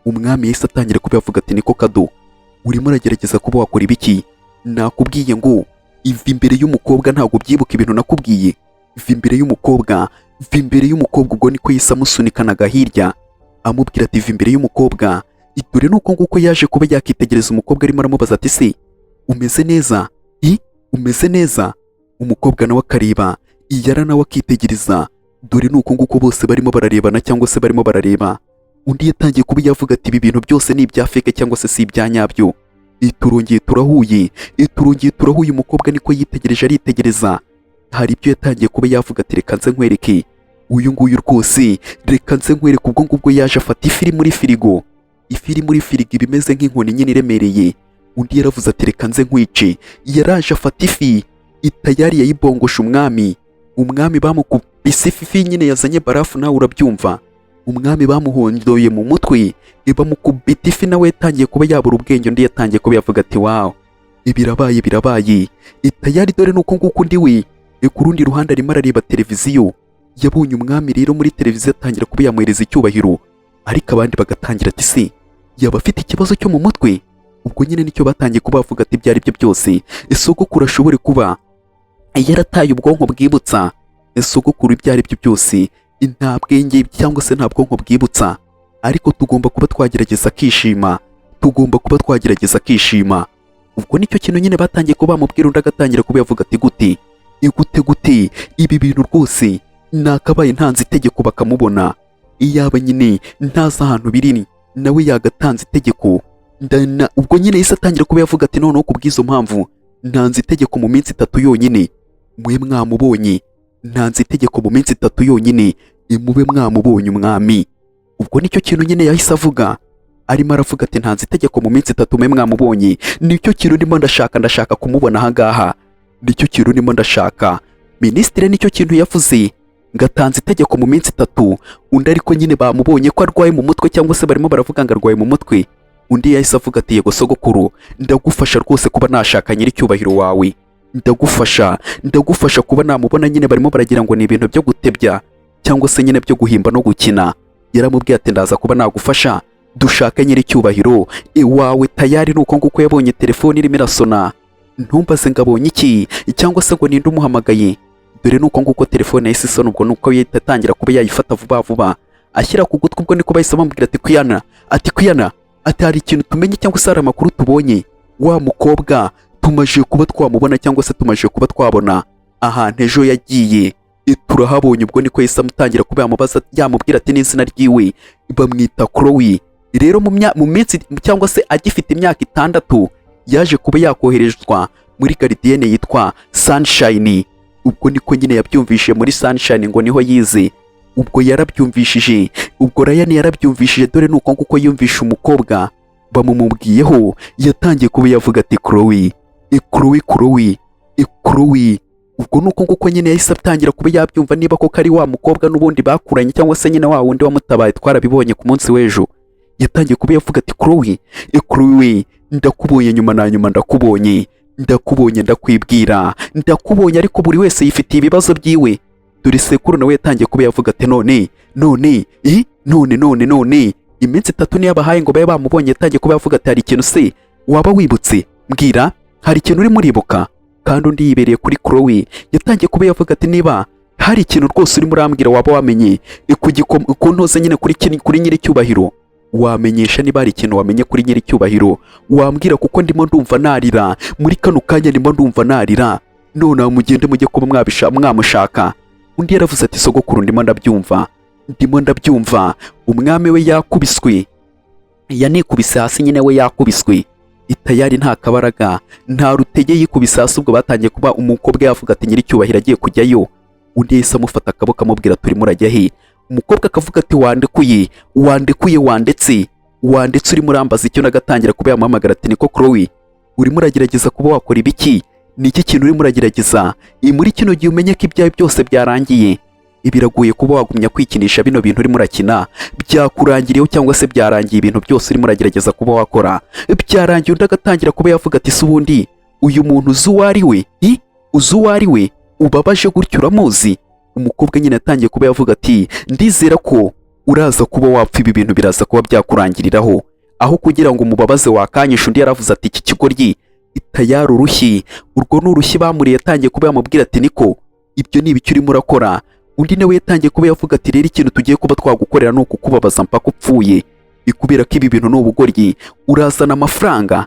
umwami yahise atangira kuba yavuga ati: "Niko kado, urimo uragerageza kuba wakora ibiki? Nakubwiye ngo iva imbere y'umukobwa. Ntabwo byibuka ibintu nakubwiye? Va imbere y'umukobwa, va imbere y'umukobwa." Ubwo niko yahise amusunikanaga hirya, amubwira ati: "Va imbere y'umukobwa." Dore nuko nguko yaje kuba yakitegereza umukobwa, arimo aramubaza ati: "Se umeze neza? I umeze neza?" Umukobwa nawe akareba iyara, nawe akitegereza. Dore nuko nguko bose barimo bararebana cyangwa se barimo barareba. Undi yatangiye kuba yavuga ati: "Ibi bintu byose ni ibya fake cyangwa se si ibya nyabyo. Turongeye turahuye, turongeye turahuye." Umukobwa niko yitegereje, aritegereza, hari ibyo yatangiye kuba yavuga ati: "Reka nze nkwereke uyu nguyu rwose, reka nze nkwereke." Ubwo ngubwo yaje afata ifi iri muri firigo. Ifi iri muri firigo iba imeze nk'inkoni nyine iremereye. Undi yaravuze ati: "Reka nze nkwice." Yaraje afata ifi itayari, yayibongosha umwami. Umwami bamukubise ifi nyine yazanye barafu, nawe urabyumva. Umwami bamuhondoye mu mutwe, bamukubita ifi, nawe yatangiye kuba yabura ubwenge. Undi yatangiye kuba yavuga ati: "Wow, birabaye, birabaye itayari." Dore nuko nguko undi we ku rundi ruhande arimo arareba televiziyo, yabonye umwami rero muri televiziyo, atangira kuba yamuhereza icyubahiro, ariko abandi bagatangira ati: "Se yaba afite ikibazo cyo mu mutwe?" Ubwo nyine nicyo batangiye kuba bavuga ati: "Ibyo ari byo byose, sogokuru ashobore kuba yarataye ubwonko bwibutsa. Sogokuru ibyo ari byo byose nta bwenge cyangwa se nta bwonko bwibutsa, ariko tugomba kuba twagerageza akishima, tugomba kuba twagerageza akishima." Ubwo nicyo kintu nyine batangiye kuba bamubwira. Undi agatangira kuba yavuga ati: "Gute, gute, gute? Ibi bintu rwose nakabaye ntanze itegeko bakamubona. Iyaba nyine ntazi ahantu biri, nawe yagatanze itegeko." Ubwo nyine yahise atangira kuba yavuga ati: "Noneho ku bw'izo mpamvu ntanze itegeko, mu minsi 3 yonyine mube mwamubonye. Ntanze itegeko, mu minsi 3 yonyine mube mwamubonye umwami." Ubwo nicyo kintu nyine yahise avuga. Arimo aravuga ati: "Ntanze itegeko, mu minsi 3 mwe mwamubonye. Nicyo kintu ndimo ndashaka, ndashaka kumubona ahangaha, nicyo kintu ndimo ndashaka." Minisitiri nicyo kintu yavuze, ngatanze itegeko mu minsi 3. Undi ariko nyine bamubonye ko arwaye mu mutwe, cyangwa se barimo baravuga ngo arwaye mu mutwe. Undi yahise avuga ati: "Yego sogokuru, ndagufasha rwose kuba nashaka nyiricyubahiro wawe, ndagufasha, ndagufasha kuba namubona." Nyine barimo baragira ngo ni ibintu byo gutebya cyangwa se nyine byo guhimba no gukina. Yaramubwiye ati: "Ndaza kuba nagufasha dushake nyiricyubahiro iwawe." Tayari nuko nguko yabonye telefone irimo irasona. Ntumbaze ngo abonye iki cyangwa se ngo ninde umuhamagaye. Dore nuko nguko telefone yahise isona. Ubwo nuko yahita atangira kuba yayifata vuba vuba, ashyira ku gutwi. Ubwo niko bahise bamubwira ati: "Kwiyana," ati: "Kwiyana," ati: "Hari ikintu tumenye cyangwa se hari amakuru tubonye. Wa mukobwa tumaze kuba twamubona, cyangwa se tumaze kuba twabona ahantu ejo yagiye. Turahabonye." Ubwo niko yahise amutangira kuba yamubaza, yamubwira ati n'izina ryiwe bamwita Chloe. Rero mu minsi cyangwa se agifite imyaka 6 yaje kuba yakoherezwa muri gardienne yitwa Sunshine. Ubwo niko nyine yabyumvishije muri Sunshine ngo niho yize. Ubwo yarabyumvishije, ubwo Ryan yarabyumvishije. Dore nuko nguko yumvishe umukobwa bamumubwiyeho, yatangiye kuba yavuga ati: "Chloe, Chloe, Chloe, Chloe." Ubwo nuko nguko nyine yahise atangira kuba yabyumva niba koko ari wa mukobwa n'ubundi bakuranye, cyangwa se nyine wa wundi wamutabaye, twarabibonye ku munsi w'ejo. Yatangiye kuba yavuga ati: "Chloe, Chloe, ndakubonye nyuma na nyuma, ndakubonye, ndakubonye, ndakwibwira, ndakubonye." Ariko buri wese yifitiye ibibazo byiwe. Dore sekuru nawe yatangiye kuba yavuga ati: "None, none, i none, none, none iminsi 3 niyo abahaye ngo babe bamubonye." Yatangiye kuba yavuga ati: "Hari ikintu se waba wibutse? Mbwira, hari ikintu urimo uribuka?" Kandi undi yibereye kuri Chloe. Yatangiye kuba yavuga ati: "Niba hari ikintu rwose urimo urambwira waba wamenye ku ntuze nyine kuri nyiricyubahiro, wamenyesha. Niba hari ikintu wamenye kuri nyiricyubahiro wambwira, kuko ndimo ndumva narira muri kano kanya, ndimo ndumva narira. None mugende mujye kuba mwamushaka." Undi yaravuze ati: "Sogokuru, ndimo ndabyumva, ndimo ndabyumva." Umwami we yakubiswe, yanikubise hasi nyine, we yakubiswe itayari, nta kabaraga, nta rutege, yikubise hasi. Ubwo batangiye kuba umukobwa yavuga ati: "Nyiricyubahiro agiye kujyayo." Undi yahise amufata akaboko, amubwira: "Turimo urajya he?" Umukobwa akavuga ati: "Wandekuye, wandekuye, wandetse, wandetse, urimo urambaza icyo?" Nagatangira kuba yamuhamagara ati: "Niko Chloe, urimo uragerageza kuba wakora ibiki? Ni iki kintu urimo uragerageza muri kino gihe? Umenye ko ibyawe byose byarangiye. Biragoye kuba wagumya kwikinisha bino bintu urimo urakina. Byakurangiriyeho cyangwa se byarangiye, ibintu byose urimo uragerageza kuba wakora byarangiye." Undi agatangira kuba yavuga ati: "Se ubundi uyu muntu uzi uwo ari we? Uzi uwo ari we ubabaje gutyo? Uramuzi?" Umukobwa nyine yatangiye kuba yavuga ati: "Ndizera ko uraza kuba wapfa, ibi bintu biraza kuba byakurangiriraho. Aho kugira ngo umubabaze wakanyisha." Undi yaravuze ati: "Iki kigoryi itayari urushyi, urwo ni urushyi bamuriye." Yatangiye kuba yamubwira ati: "Niko, ibyo ni ibiki urimo urakora?" Undi nawe yatangiye kuba yavuga ati: "Rero ikintu tugiye kuba twagukorera ni ukukubabaza mpaka upfuye, ikubera ko ibi bintu ni ubugoryi. Urazana amafaranga,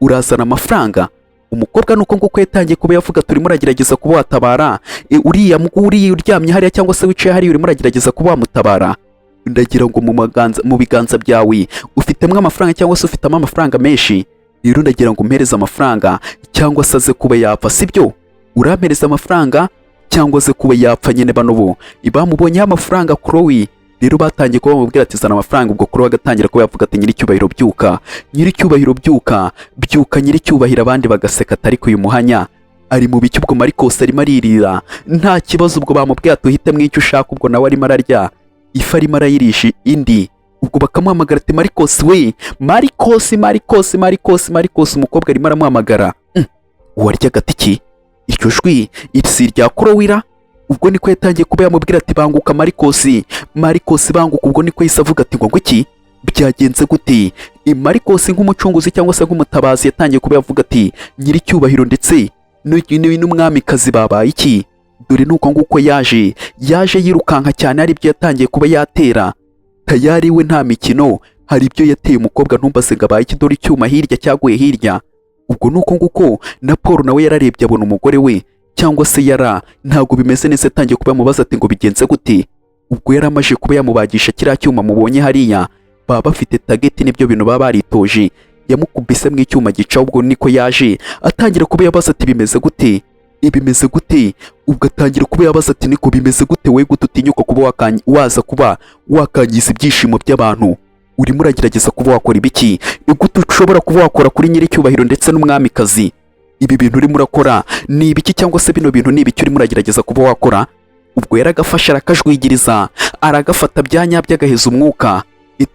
urazana amafaranga." Umukobwa nuko nguko yatangiye kuba yavuga: "Turimo uragerageza kuba watabara uriya uriya uryamye hariya cyangwa se wicaye hariya, urimo uragerageza kuba wamutabara. Ndagira ngo mu biganza byawe ufitemo amafaranga cyangwa se ufitemo amafaranga menshi. Rero ndagira ngo umpereze amafaranga cyangwa se aze kuba yapfa, sibyo? Urampereza amafaranga cyangwa aze kuba yapfa." Nyine bano bo bamubonyeho amafaranga Chloe. Rero batangiye kuba bamubwira ati: "Zana amafaranga." Ubwo Chloe agatangira kuba yavuga ati: "Nyiricyubahiro, byuka, nyiricyubahiro, byuka, byuka, nyiricyubahiro." Abandi bagaseka atari uyu muhanya ari mu biki? Ubwo Marcos arimo aririra, nta kibazo. Ubwo bamubwiye ati: "Uhitemo icyo ushaka." Ubwo nawe arimo ararya ifi, arimo arayirisha indi. Ubwo bakamuhamagara ati: "Marcos we, Marcos, Marcos, Marcos, Marcos." Umukobwa arimo aramuhamagara. Uwaryaga ati: "Iki iryo jwi si irya Chloe?" Ubwo niko yatangiye kuba yamubwira ati: "Banguka Marcos, Marcos, banguka." Ubwo niko yahise avuga ati: "Ngo iki byagenze gute?" Marcos nk'umucunguzi cyangwa se nk'umutabazi yatangiye kuba yavuga ati: "Nyiricyubahiro ndetse n'umwamikazi babaye iki?" Dore nuko nguko yaje yirukanka cyane. Hari ibyo yatangiye kuba yatera tayari, we nta mikino. Hari ibyo yateye umukobwa, ntumbaze ngo abaye iki. Dore icyuma hirya cyaguye hirya. Ubwo nuko nguko na Paul nawe yararebye, abona umugore we cyangwa se yara ntabwo bimeze neza. Yatangiye kuba yamubaza ati: "Ngo bigenze gute?" Ubwo yari amaze kuba yamubagisha kiriya cyuma mubonye hariya. Baba bafite target, n'ibyo bintu baba baritoje. Yamukubise mu icyuma gica. Ubwo niko yaje atangira kuba yabaza ati: "Bimeze gute? Bimeze gute?" Ubwo atangira kuba yabaza ati: "Niko, bimeze gute? We gute utinyuka kuba waza kuba wakangiza ibyishimo by'abantu?" Urimo uragerageza kuba wakora ibiki? Ni gute ushobora kuba wakora kuri nyiricyubahiro ndetse n'umwamikazi? Ibi bintu urimo urakora ni ibiki, cyangwa se bino bintu ni ibiki urimo uragerageza kuba wakora? Ubwo yaragafashe, arakajwigiriza, aragafata bya nyabyo, agaheza umwuka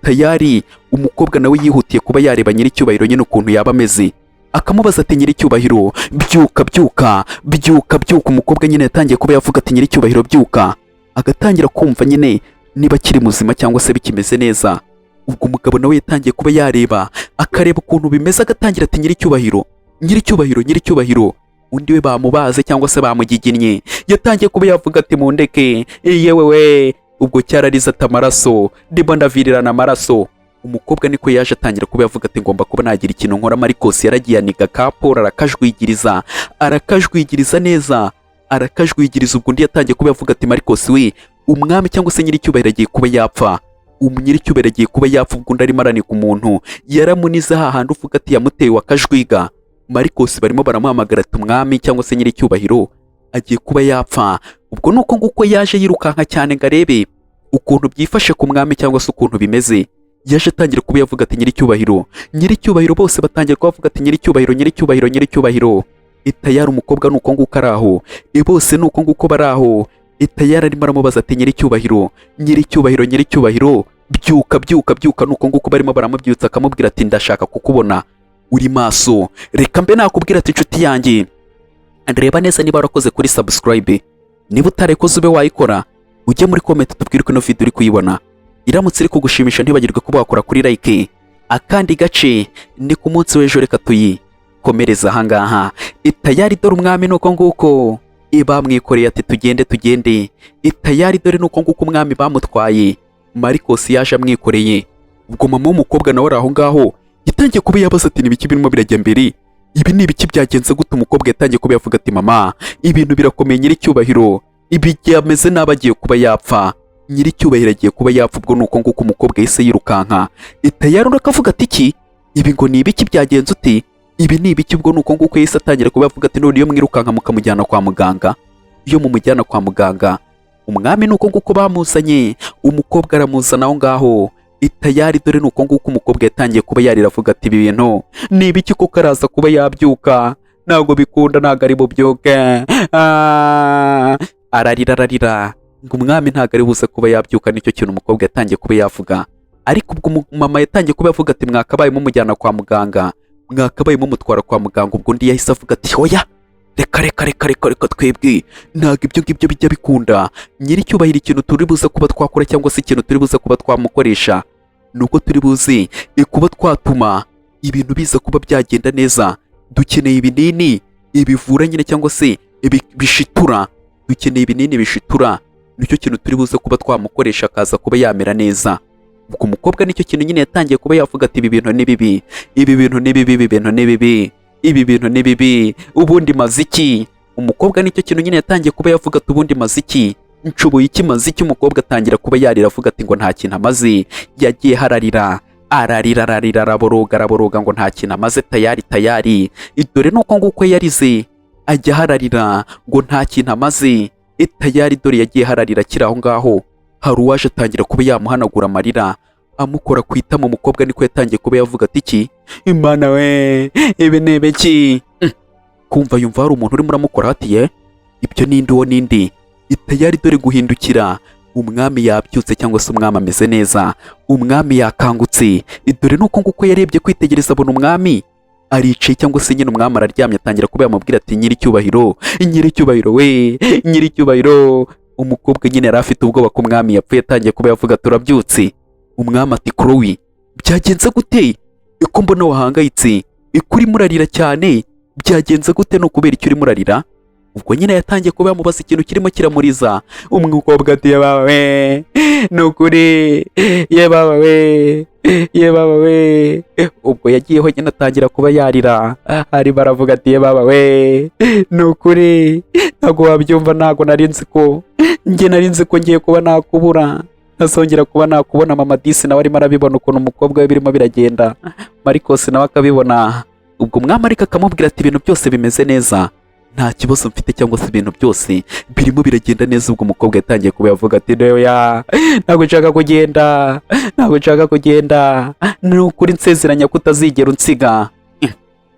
tayari. Umukobwa nawe yihutiye kuba yareba nyiricyubahiro nyine ukuntu yaba ameze, akamubaza ati: "Nyiricyubahiro, byuka, byuka, byuka, byuka." Umukobwa nyine yatangiye kuba yavuga ati: "Nyiricyubahiro, byuka," agatangira kumva nyine niba akiri muzima cyangwa se bikimeze neza. Ubwo umugabo nawe yatangiye kuba yareba, akareba ukuntu bimeze, agatangira ati: "Nyiricyubahiro, nyiricyubahiro, nyiricyubahiro." Undi we bamubaze cyangwa se bamugiginnye, yatangiye kuba yavuga ati: "Mundeke, yewe we." Ubwo cyararize ati: "Amaraso, ndimo ndavirirana amaraso." Umukobwa niko yaje atangira kuba yavuga ati: "Ngomba kuba nagira ikintu nkora." Marcos yaragiye aniga ka Paul, arakajwigiriza, arakajwigiriza neza, arakajwigiriza. Ubwo undi yatangiye kuba yavuga ati: "Marcos we, umwami cyangwa se nyiricyubahiro agiye kuba yapfa, nyiricyubahiro agiye kuba yapfa." Ubwo undi arimo aranika umuntu, yaramunize hahandi uvuga ati yamuteye wakajwiga. Marcos barimo baramuhamagara ati: "Umwami cyangwa se nyiricyubahiro agiye kuba yapfa." Ubwo ni uko nguko yaje yirukanka cyane ngo arebe ukuntu byifashe ku mwami cyangwa se ukuntu bimeze. Yaje atangira kuba yavuga ati: "Nyiricyubahiro, nyiricyubahiro." Bose batangira kubavuga ati: "Nyiricyubahiro, nyiricyubahiro, nyiricyubahiro." Itayari umukobwa ni uko nguko ari aho, bose ni uko nguko bari aho. Itayari arimo aramubaza ati: "Nyiricyubahiro, nyiricyubahiro, nyiricyubahiro, byuka, byuka, byuka." Ni uko nguko barimo baramubyutsa, akamubwira ati: "Ndashaka kukubona uri maso." Reka mbe nakubwira ati: "Inshuti yanjye, reba neza niba warakoze kuri subscribe. Niba utarayikoze, ube wayikora, ujye muri comment tubwire uko ino video uri kuyibona. Iramutse iri kugushimisha, ntibagirwe kuba wakora kuri like." Akandi gace ni ku munsi w'ejo, reka tuyikomereza ahangaha. Itayari dore umwami ni uko nguko bamwikoreye, ati: "Tugende, tugende." Itayari dore ni uko nguko umwami bamutwaye, Marcos yaje amwikoreye. Ubwo mama w'umukobwa nawe ari aho ngaho, yatangiye kuba yabaza ati: "Ni ibiki birimo birajya mbere? Ibi ni ibiki? Byagenze gute?" Umukobwa yatangiye kuba yavuga ati: "Mama, ibintu birakomeye. Nyiricyubahiro ibi byameze nabi, agiye kuba yapfa, nyiricyubahiro agiye kuba yapfa." Ubwo ni uko nguko umukobwa yahise yirukanka. Itayari undi akavuga ati: "Iki ibi ngo ni ibiki? Byagenze uti? Ibi ni ibiki?" Ubwo ni uko nguko yahise atangira kuba yavuga ati: "None iyo mwirukanka mukamujyana kwa muganga, iyo mumujyana kwa muganga." Umwami ni uko nguko bamuzanye, umukobwa aramuzana aho ngaho. Itayari dore ni uko nguko umukobwa yatangiye kuba yarira, avuga ati: "Ibi bintu ni ibiki kuko araza kuba yabyuka? Ntabwo bikunda, ntabwo ari bubyuke." Ah, ararira, ararira ngo umwami ntabwo ari buze kuba yabyuka. Nicyo kintu umukobwa yatangiye kuba yavuga. Ariko ubwo mama yatangiye kuba yavuga ati: "Mwakabaye mumujyana kwa muganga, mwakabaye mumutwara kwa muganga." Ubwo undi yahise avuga ati: "Oya, reka, reka, reka, reka, reka, twebwe ntabwo ibyo ngibyo bijya bikunda. Nyiricyubahiro, ikintu turi buze kuba twakora cyangwa se ikintu turi buze kuba twamukoresha ni uko turi buze kuba twatuma ibintu biza kuba byagenda neza. Dukeneye ibinini ibivura nyine cyangwa se bishitura, dukeneye ibinini bishitura, nicyo kintu turi buze kuba twamukoresha akaza kuba yamera neza." Ubwo umukobwa nicyo kintu nyine yatangiye kuba yavuga ati: "Ibi bintu ni bibi, ibi bintu ni bibi, ibi bintu ni bibi, ibi bintu ni bibi. Ubundi maze iki?" Umukobwa nicyo kintu nyine yatangiye kuba yavuga ati: "Ubundi maze iki? Nshoboye iki? Maze iki?" Umukobwa atangira kuba yarira, avuga ati ngo nta kintu amaze. Yagiye hararira, ararira, ararira, araboroga, araboroga ngo nta kintu amaze. Tayari, tayari dore nuko nguko yarize, ajya hararira ngo nta kintu amaze. Tayari dore yagiye hararira akiri aho ngaho, hari uwaje atangira kuba yamuhanagura amarira, amukora ku itama. Umukobwa niko yatangiye kuba yavuga ati: "Iki Imana we, ibi ni ibiki?" Kumva yumva hari umuntu urimo uramukora, ati: "Ye, ibyo ninde? Uwo ninde?" Itayari dore guhindukira, umwami yabyutse cyangwa se umwami ameze neza, umwami yakangutse. Dore nuko nguko yarebye kwitegereza, abona umwami aricaye cyangwa se nyine umwami araryamye. Atangira kuba yamubwira ati: "Nyiricyubahiro, nyiricyubahiro we, nyiricyubahiro." Umukobwa nyine yari afite ubwoba ko umwami yapfuye, atangiye kuba yavuga: "Turabyutse." Umwami ati: "Chloe, byagenze gute ko mbona wahangayitse, ko urimo urarira cyane? Byagenze gute? No kubera icyo urimo urarira?" Ubwo nyine yatangiye kuba yamubaza ikintu kirimo kiramuriza. Umukobwa ati: "Yebaba we, ni ukuri, yebaba we, yebaba we." Ubwo yagiyeho nyine atangira kuba yarira, arimo aravuga ati: "Yebaba we, ni ukuri ntabwo wabyumva. Ntabwo nari nzi ko njye nari nzi ko ngiye kuba nakubura, ntazongera kuba nakubona." Mama disi nawe arimo arabibona ukuntu umukobwa we birimo biragenda, Marcos nawe akabibona. Ubwo umwami ariko akamubwira ati: "Ibintu byose bimeze neza." Nta kibazo mfite, cyangwa se ibintu byose birimo biragenda neza. Ubwo umukobwa yatangiye kuba yavuga ati: "Oya, ntabwo nshaka kugenda, ntabwo nshaka kugenda, ni ukuri nsezeranya ko utazigera unsiga."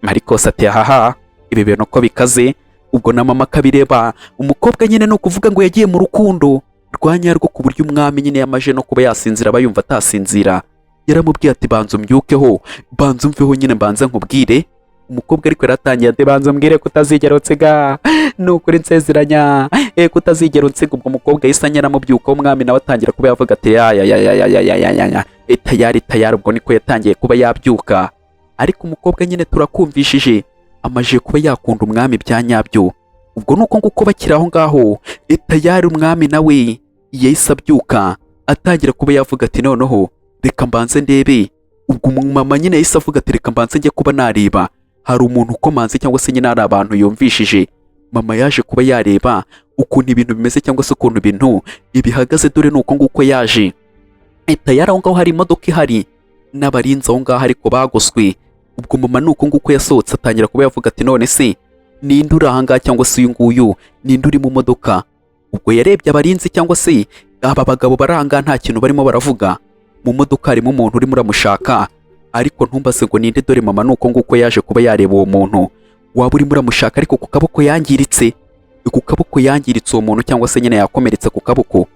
Marcos ati: "Haha, ibi bintu uko bikaze." Ubwo na mama akabireba. Umukobwa nyine ni ukuvuga ngo yagiye mu rukundo rwa nyarwo, ku buryo umwami nyine yamaje no kuba yasinzira, aba yumva atasinzira. Yaramubwiye ati: "Banza umbyukeho, banza umveho nyine, mbanze nkubwire." Umukobwa ariko yaratangiye ati: "Banza umbwire ko utazigera unsiga, ni ukuri nsezeranya ko utazigera unsiga." Ubwo umukobwa yahise anyaramubyukaho, umwami nawe atangira kuba yavuga ati: "Ya ya ya ya ya ya ya ya ya ya, tayari, tayari." Ubwo niko yatangiye kuba yabyuka, ariko umukobwa nyine turakumvishije amaze kuba yakunda umwami bya nyabyo. Ubwo nuko nguko bakiri aho ngaho, tayari umwami nawe yahise abyuka, atangira kuba yavuga ati: "Noneho reka mbanze ndebe." Ubwo umumama nyine yahise avuga ati: "Reka mbanze njye kuba nareba, hari umuntu ukomanze, cyangwa se nyine hari abantu yumvishije." Mama yaje kuba yareba ukuntu ibintu bimeze, cyangwa se ukuntu ibintu bihagaze. Dore ni uko nguko yaje, tayari aho ngaho hari imodoka ihari n'abarinzi aho ngaho, ariko bagoswe. Ubwo mama ni uko nguko yasohotse, atangira kuba yavuga ati: "None se ninde uri aha ngaha, cyangwa se uyu nguyu ninde uri mu modoka?" Ubwo yarebye abarinzi, cyangwa se aba bagabo bari aha ngaha, nta kintu barimo baravuga. Mu modoka harimo umuntu urimo uramushaka, ariko ntumbaze ngo ninde. Dore mama ni uko nguko yaje kuba yareba uwo muntu waba urimo uramushaka, ariko ku kaboko yangiritse, ku kaboko yangiritse uwo muntu, cyangwa se nyine yakomeretse ku kaboko.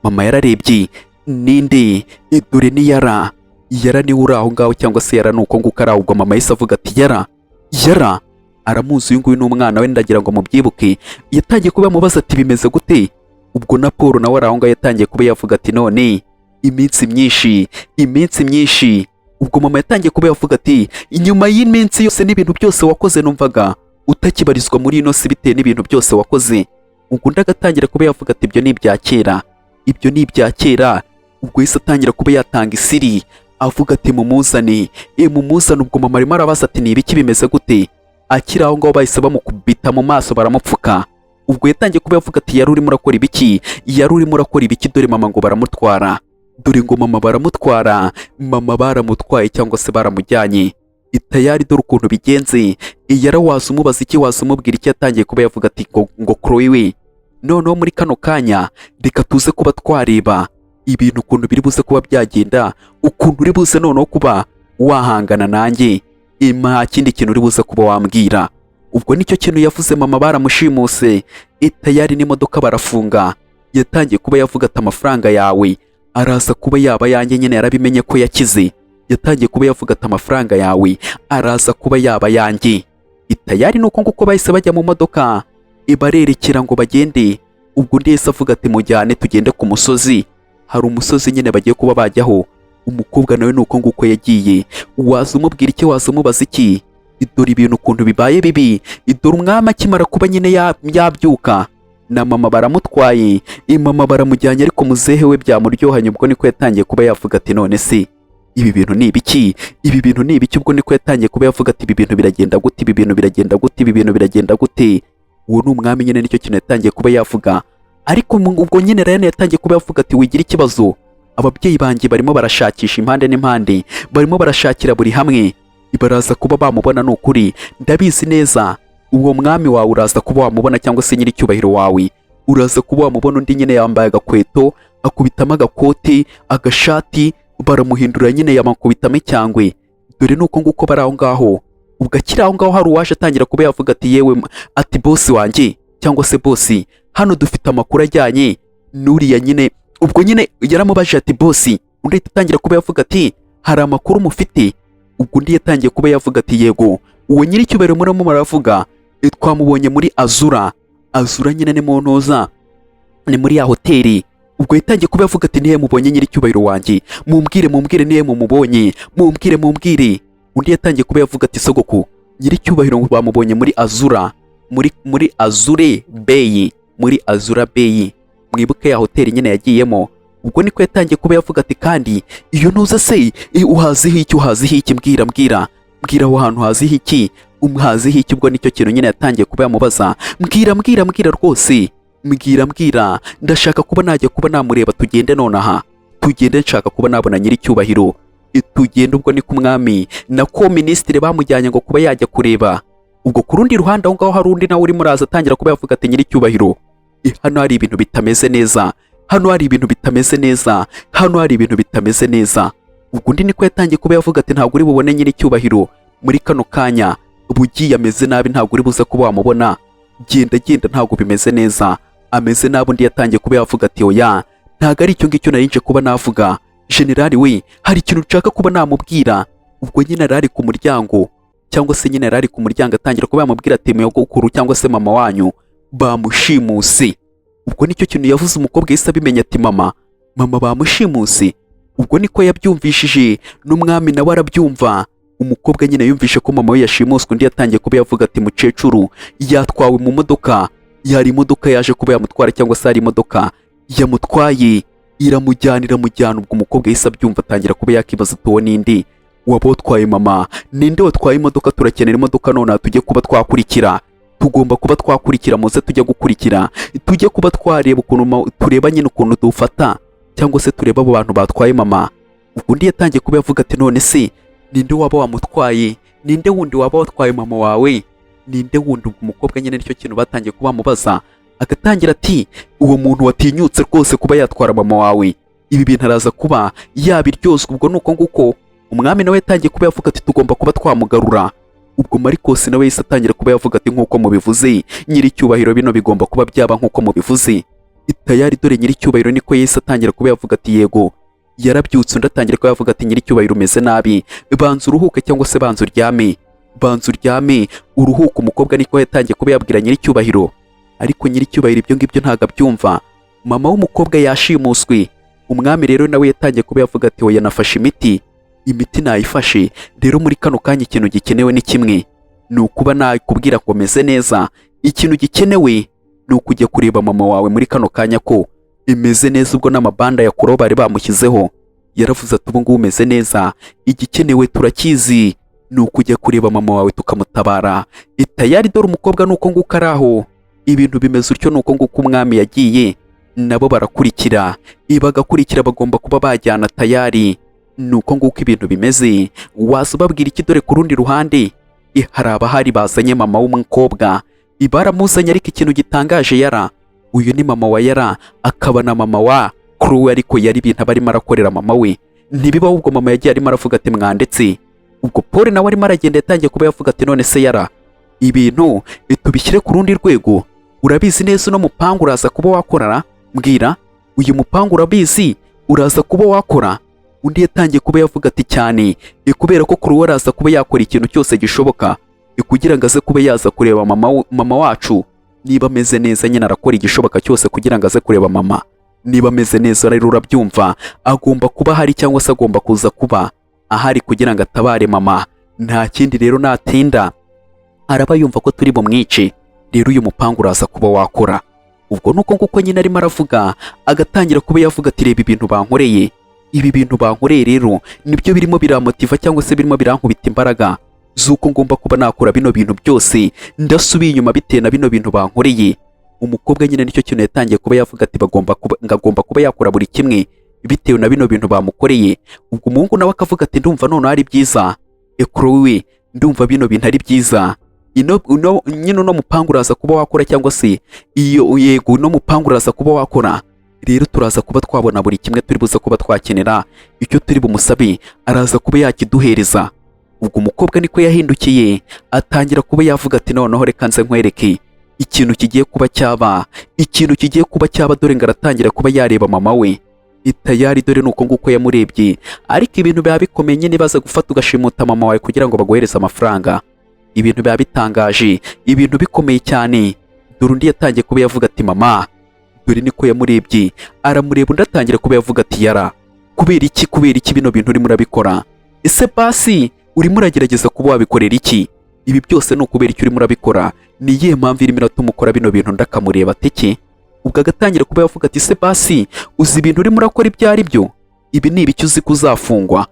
Mama yararebye, ninde? Dore ni Yara. Yara niwe uri aho ngaho, cyangwa se Yara ni uko nguko ari aho. Ubwo mama yahise avuga ati: "Yara, Yara aramuzi, uyu nguyu ni umwana we, ndagira ngo mubyibuke." Yatangiye kuba yamubaza ati: "Bimeze gute?" Ubwo na Paul nawe ari aho ngaho, yatangiye kuba yavuga ati: "None iminsi myinshi, iminsi myinshi." Ubwo mama yatangiye kuba yavuga ati: "Inyuma y'iminsi yose n'ibintu byose wakoze, numvaga utakibarizwa muri ino si bitewe n'ibintu byose wakoze." Ubwo undi agatangira kuba yavuga ati: "Ibyo ni ibya kera, ibyo ni ibya kera." Ubwo yahise atangira kuba yatanga isiri, avuga ati: "Mumuzane, mumuzane." Ubwo mama arimo arabaza ati: "Ni ibiki, bimeze gute?" Akiri aho ngaho bahise bamukubita mu maso, baramupfuka. Ubwo yatangiye kuba yavuga ati: "Yari urimo urakora ibiki? Yari urimo urakora ibiki?" Dore mama ngo baramutwara, dore ngo mama baramutwara, mama baramutwaye cyangwa se baramujyanye itayari. Dore ukuntu bigenze, yara waza umubaza iki, waza umubwira iki? Yatangiye kuba yavuga ati ngo Chloe we, noneho muri kano kanya reka tuze kuba twareba ibintu ukuntu biri buze kuba byagenda, ukuntu uri buze noneho kuba wahangana nanjye, nta kindi kintu uri buze kuba wambwira. Ubwo nicyo kintu yavuze. Mama baramushimuse, itayari n'imodoka barafunga. Yatangiye kuba yavuga ati: "Amafaranga yawe araza kuba yaba yanjye." Nyine yarabimenye ko yakize. Yatangiye kuba yavuga ati: "Amafaranga yawe araza kuba yaba yanjye." Itayari nuko nguko bahise bajya mu modoka, ibarerekera ngo bagende. Ubwo undi yahise avuga ati: "Mujyane tugende ku musozi." Hari umusozi nyine bagiye kuba bajyaho. Umukobwa nawe ni uko nguko yagiye. Waza umubwira iki? Waza umubaza iki? Dore ibintu ukuntu bibaye bibi. Dore umwami akimara kuba nyine yabyuka, na mama baramutwaye, mama baramujyanye, ariko muzehe we byamuryohanye. Ubwo niko yatangiye kuba yavuga ati: "None se ibi bintu ni ibiki? Ibi bintu ni ibiki?" Ubwo niko yatangiye kuba yavuga ati: "Ibi bintu biragenda gute? Ibi bintu biragenda gute? Ibi bintu biragenda gute?" Uwo ni umwami nyine, nicyo kintu yatangiye kuba yavuga. Ariko ubwo nyine Ryan yatangiye kuba yavuga ati: "Wigira ikibazo, ababyeyi banjye barimo barashakisha impande n'impande, barimo barashakira buri hamwe, baraza kuba bamubona, ni ukuri ndabizi neza. Uwo mwami wawe uraza kuba wamubona, cyangwa se nyiricyubahiro wawe uraza kuba wamubona." Undi nyine yambaye agakweto, akubitamo agakoti, agashati, baramuhindura nyine, yamakubitamo icyangwe. Dore nuko nguko bari aho ngaho. Ubwo akiri aho ngaho hari uwaje atangira kuba yavuga ati: "Yewe," ati: "Bosi wanjye, cyangwa se bosi, hano dufite amakuru ajyanye n'uriya nyine." Ubwo nyine yaramubajije ati: "Bosi." Undi ahita atangira kuba yavuga ati: "Hari amakuru mufite?" Ubwo undi yatangiye kuba yavuga ati: "Yego, uwo nyiricyubahiro murimo muravuga, twamubonye muri Azura." Azura nyine ni mu ntuza, ni muri ya hoteli. Ubwo yatangiye kuba yavuga ati: "Nihe mubonye nyiricyubahiro wanjye? Mumbwire, mumbwire, nihe mumubonye? Mumbwire, mumbwire." Undi yatangiye kuba yavuga ati: "Sogoku, nyiricyubahiro bamubonye muri Azura, muri Azure Bay, muri Azura Bay, mwibuke ya hoteli nyine yagiyemo." Ubwo niko yatangiye kuba yavuga ati: "Kandi iyo ntuza se, uhaziho iki? Uhaziho iki? Mbwira, mbwira, mbwira, aho hantu haziho iki? Umuhaziho iki?" Ubwo nicyo kintu nyine yatangiye kuba yamubaza: "Mbwira, mbwira, mbwira rwose, mbwira, mbwira, ndashaka kuba najya kuba namureba. Tugende nonaha, tugende, nshaka kuba nabona nyiricyubahiro, tugende." Ubwo ni ku mwami nako minisitiri bamujyanye ngo kuba yajya kureba. Ubwo ku rundi ruhande aho ngaho hari undi nawe urimo uraza, atangira kuba yavuga ati: "Nyiricyubahiro, hano hari ibintu bitameze neza, hano hari ibintu bitameze neza, hano hari ibintu bitameze neza." Ubwo undi niko yatangiye kuba yavuga ati: "Ntabwo uri bubone nyiricyubahiro muri kano kanya, bugiye ameze nabi, ntabwo uri buze kuba wamubona. Genda, genda, ntabwo bimeze neza, ameze nabi." Undi yatangiye kuba yavuga ati: "Oya, ntabwo ari icyo ngicyo nari nje kuba navuga. Generali we, hari ikintu nshaka kuba namubwira." Ubwo nyine yari ari ku muryango, cyangwa se nyine yari ari ku muryango, atangira kuba yamubwira ati: "Nyogokuru cyangwa se mama wanyu bamushimuse." Ubwo nicyo kintu yavuze. Umukobwa yahise abimenya ati: "Mama, mama bamushimuse." Ubwo niko yabyumvishije, n'umwami nawe arabyumva. Umukobwa nyine yumvishe ko mama we yashimuswe. Undi yatangiye kuba yavuga ati: "Mukecuru yatwawe mu modoka, yari imodoka yaje kuba yamutwara, cyangwa se hari imodoka yamutwaye iramujyana, iramujyana." Ubwo umukobwa yahise abyumva, atangira kuba yakibaza ati: "Uwo ninde waba watwaye mama? Ninde watwaye imodoka? Turakenera imodoka nonaha, tujye kuba twakurikira, tugomba kuba twakurikira, muze tujye gukurikira, tujye kuba twareba ukuntu tureba nyine ukuntu dufata, cyangwa se tureba abo bantu batwaye mama." Ubwo undi yatangiye kuba yavuga ati: "None se ninde waba wamutwaye? Ninde wundi waba watwaye mama wawe? Ninde wundi?" Ubwo umukobwa nyine nicyo kintu batangiye kuba bamubaza, agatangira ati: "Uwo muntu watinyutse rwose kuba yatwara mama wawe, ibi bintu araza kuba yabiryozwa." Ubwo ni uko nguko umwami nawe yatangiye kuba yavuga ati: "Tugomba kuba twamugarura." Ubwo Marcos nawe yahise atangira kuba yavuga ati: "Nk'uko mubivuze, nyiricyubahiro, bino bigomba kuba byaba nk'uko mubivuze." Tayari dore nyiricyubahiro niko yahise atangira kuba yavuga ati: "Yego, yarabyutse." Undi atangira kuba yavuga ati: "Nyiricyubahiro, umeze nabi, banza uruhuke, cyangwa se banza uryame, banza uryame uruhuke." Umukobwa niko yatangiye kuba yabwira nyiricyubahiro, ariko nyiricyubahiro ibyo ngibyo ntabwo abyumva. Mama w'umukobwa yashimuswe. Umwami rero nawe yatangiye kuba yavuga ati: "Oya, nafashe imiti, imiti nayifashe. Rero muri kano kanya ikintu gikenewe ni kimwe, ni ukuba nakubwira ngo meze neza. Ikintu gikenewe ni ukujya kureba mama wawe muri kano kanya ko imeze neza." Ubwo n'amabanda ya kuro bari bamushyizeho, yaravuze ati: "Ubu ngubu umeze neza, igikenewe turakizi, ni ukujya kureba mama wawe tukamutabara." Tayari dore umukobwa ni uko nguko ari aho, ibintu bimeze utyo. Ni uko nguko umwami yagiye, nabo barakurikira, bagakurikira, bagomba kuba bajyana. Tayari ni uko nguko ibintu bimeze. Waza ubabwira iki? Dore ku rundi ruhande hari abahari bazanye mama w'umukobwa, baramuzanye. Ariko ikintu gitangaje, Yara, uyu ni mama wa Yara, akaba na mama wa Chloe, ariko yari ibintu aba arimo arakorera mama we ntibibaho. Ubwo mama yagiye arimo aravuga ati: "Mwandetse." Ubwo Paul nawe arimo aragenda, yatangiye kuba yavuga ati: "None se Yara, ibintu tubishyire ku rundi rwego. Urabizi neza uno mupangu uraza kuba wakorara? Mbwira, uyu mupangu urabizi uraza kuba wakora?" Undi yatangiye kuba yavuga ati: "Cyane, kubera ko Chloe araza kuba yakora ikintu cyose gishoboka kugira ngo aze kuba yaza kureba mama, mama wacu niba ameze neza. Nyine arakora igishoboka cyose kugira ngo aze kureba mama niba ameze neza. Rero urabyumva, agomba kuba ahari, cyangwa se agomba kuza kuba ahari kugira ngo atabare mama. Nta kindi rero, natinda araba yumva ko turi bumwice. Rero uyu mupangu uraza kuba wakora." Ubwo nuko nguko nyine arimo aravuga, agatangira kuba yavuga ati: "Reba ibintu bankoreye, ibi bintu bankoreye rero nibyo birimo biramotiva, cyangwa se birimo birankubita imbaraga z'uko ngomba kuba nakora bino bintu byose. Ndasubiye inyuma bitewe na bino bintu bankoreye." Umukobwa nyine nicyo kintu yatangiye kuba yavuga ati: "Bagomba kuba, ngagomba kuba yakora buri kimwe bitewe na bino bintu bamukoreye." Ubwo umuhungu nawe akavuga ati: "Ndumva noneho ari byiza, Chloe, ndumva bino bintu ari byiza. Ino nyine uno mupangu uraza kuba wakora, cyangwa se iyo, yego, uno mupangu uraza kuba wakora. Rero turaza kuba twabona buri kimwe turi buze kuba twakenera. Icyo turi bumusabe araza kuba yakiduhereza." Ubwo umukobwa niko yahindukiye, atangira kuba yavuga ati: "Noneho reka nze nkwereke ikintu kigiye kuba cyaba, ikintu kigiye kuba cyaba." Dore ngo aratangira kuba yareba mama we. Tayari dore ni uko nguko yamurebye. Ariko ibintu biba bikomeye nyine, baza gufata ugashimuta mama wawe kugira ngo baguhereze amafaranga, ibintu biba bitangaje, ibintu bikomeye cyane. Dore undi yatangiye kuba yavuga ati: "Mama." Dore niko yamurebye, aramureba. Undi atangira kuba yavuga ati: "Yara, kubera iki, kubera iki bino bintu urimo urabikora? Ese basi urimo uragerageza kuba wabikorera iki? Ibi byose ni ukubera icyo urimo urabikora? Ni iyihe mpamvu irimo iratuma ukora bino bintu?" Ndakamureba ateke. Ubwo agatangira kuba yavuga ati: "Se basi uzi ibintu urimo urakora ibyo ari byo? Ibi ni ibiki? Uzi ko uzafungwa?"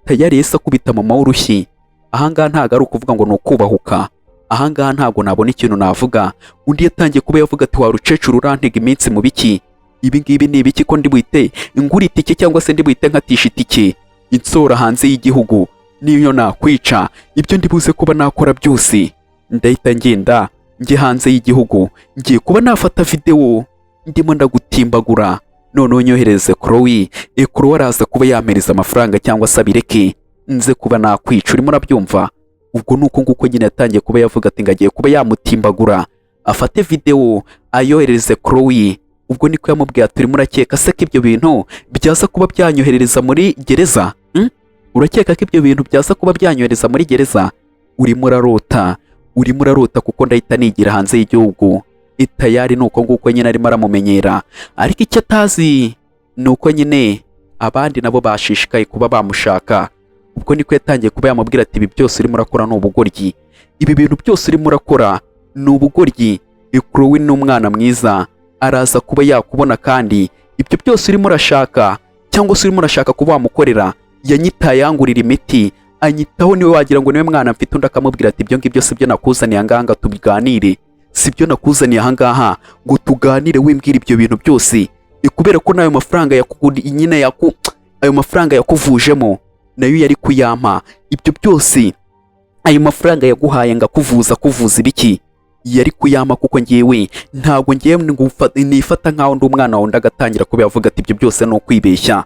Tayari yahise akubita mama w'urushyi. Ahangaha ntabwo ari ukuvuga ngo ni ukubahuka, ahangaha ntabwo nabona ikintu navuga. Undi yatangiye kuba yavuga ati: "Wa rucecuru, urantega iminsi mu biki? Ibi ngibi ni ibiki? Ko ndi buhite ngura itike, cyangwa se ndi buhite nkatisha itike insora hanze y'igihugu? Niyo nakwica, ibyo ndi buze kuba nakora byose Ndahita ngenda njye hanze y'igihugu, ngiye kuba nafata videwo ndimo ndagutimbagura, noneho nyohereze Chloe. Chloe araza kuba yampereza amafaranga cyangwa se abireke nze kuba nakwica. Urimo urabyumva? Ubwo ni uko nguko nyine yatangiye kuba yavuga ati ngo agiye kuba yamutimbagura, afate videwo ayoherereze Chloe. Ubwo niko yamubwiye ati: "Urimo urakeka se ko ibyo bintu byaza kuba byanyoherereza muri gereza, Urakeka ko ibyo bintu byaza kuba byanyohereza muri gereza? Urimo urarota, urimo urarota, kuko ndahita nigira hanze y'igihugu." Itayari ni uko nguko nyine arimo aramumenyera, ariko icyo atazi ni uko nyine abandi nabo bashishikaye kuba bamushaka. Ubwo niko yatangiye kuba yamubwira ati: "Ibi byose urimo urakora ni ubugoryi, ibi bintu byose urimo urakora ni ubugoryi. Chloe ni umwana mwiza, araza kuba yakubona, kandi ibyo byose urimo urashaka cyangwa se urimo urashaka kuba wamukorera, yanyitaye, yangurira imiti, anyitaho, niwe wagira ngo niwe mwana mfite." Undi akamubwira ati: "Ibyo ngibyo si byo nakuzaniye ahangaha ngo tubiganire, si byo nakuzaniye ahangaha ngo tuganire, wimbwira ibyo bintu byose. Kubera ko n'ayo mafaranga nyine ayo mafaranga yakuvujemo nayo yari kuyampa. Ibyo byose, ayo mafaranga yaguhaye ngo akuvuza, akuvuza ibiki, yari kuyampa, kuko ngewe ntabwo ngewe nifata nkaho ndi umwana wawe." Undi agatangira kuba yavuga ati: "Ibyo byose ni ukwibeshya,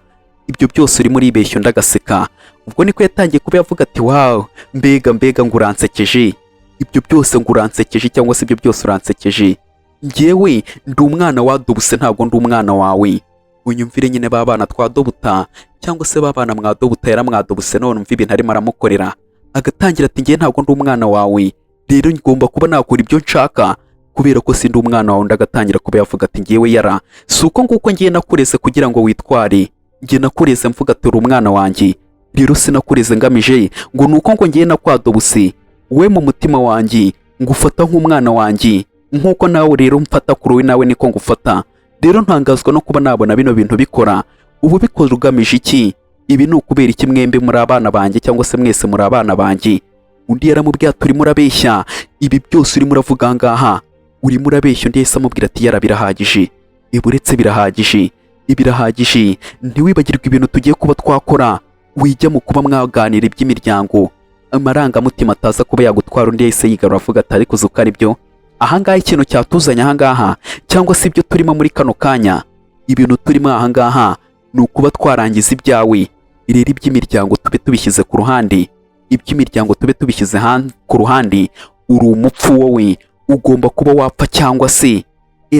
ibyo byose urimo uribeshya." Undi agaseka. Ubwo niko yatangiye kuba yavuga ati: "Wow, mbega mbega, ngo uransekeje, ibyo byose ngo uransekeje, cyangwa se ibyo byose uransekeje. Ngewe ndi umwana wadobuse, ntabwo ndi umwana wawe." Unyumvire nyine, ba bana twadobuta cyangwa se ba bana mwadobuta, yaramwadobuse, none umva ibintu arimo aramukorera. Agatangira ati: "Ngewe ntabwo ndi umwana wawe, rero ngomba kuba nakora ibyo nshaka kubera ko sindi umwana wawe." Undi agatangira kuba yavuga ati: "Ngewe yara si uko nguko, ngiye nakureze kugira ngo witware. Ngiye nakureze mvuga ati uri umwana wanjye, rero sinakureze ngamije ngo ni uko ngo ngiye nakwadobuse. We mu mutima wanjye ngufata nk'umwana wanjye, nk'uko nawe rero mfata kuri we, nawe niko ngufata. Rero ntangazwa no kuba nabona bino bintu bikora. Ubu bikora ugamije iki? Ibi ni ukubera iki? Mwembi muri abana banjye, cyangwa se mwese muri abana banjye." Undi yaramubwiye ati: "Urimo urabeshya, ibi byose urimo uravuga ngaha urimo urabeshya." Undi yahise amubwira ati: "Yara birahagije, iburetse birahagije, birahagije. Ntiwibagirwe ibintu tugiye kuba twakora, wijya mu kuba mwaganira iby'imiryango, amarangamutima ataza kuba yagutwara." Undi yahise yigarura avuga ati: "Ariko uzi uko ari byo ahangaha, ikintu cyatuzanye ahangaha cyangwa se ibyo turimo muri kano kanya, ibintu turimo ahangaha ni ukuba twarangiza ibyawe. Rero iby'imiryango tube tubishyize ku ruhande, iby'imiryango tube tubishyize ku ruhande. Uri umupfu wowe, ugomba kuba wapfa cyangwa se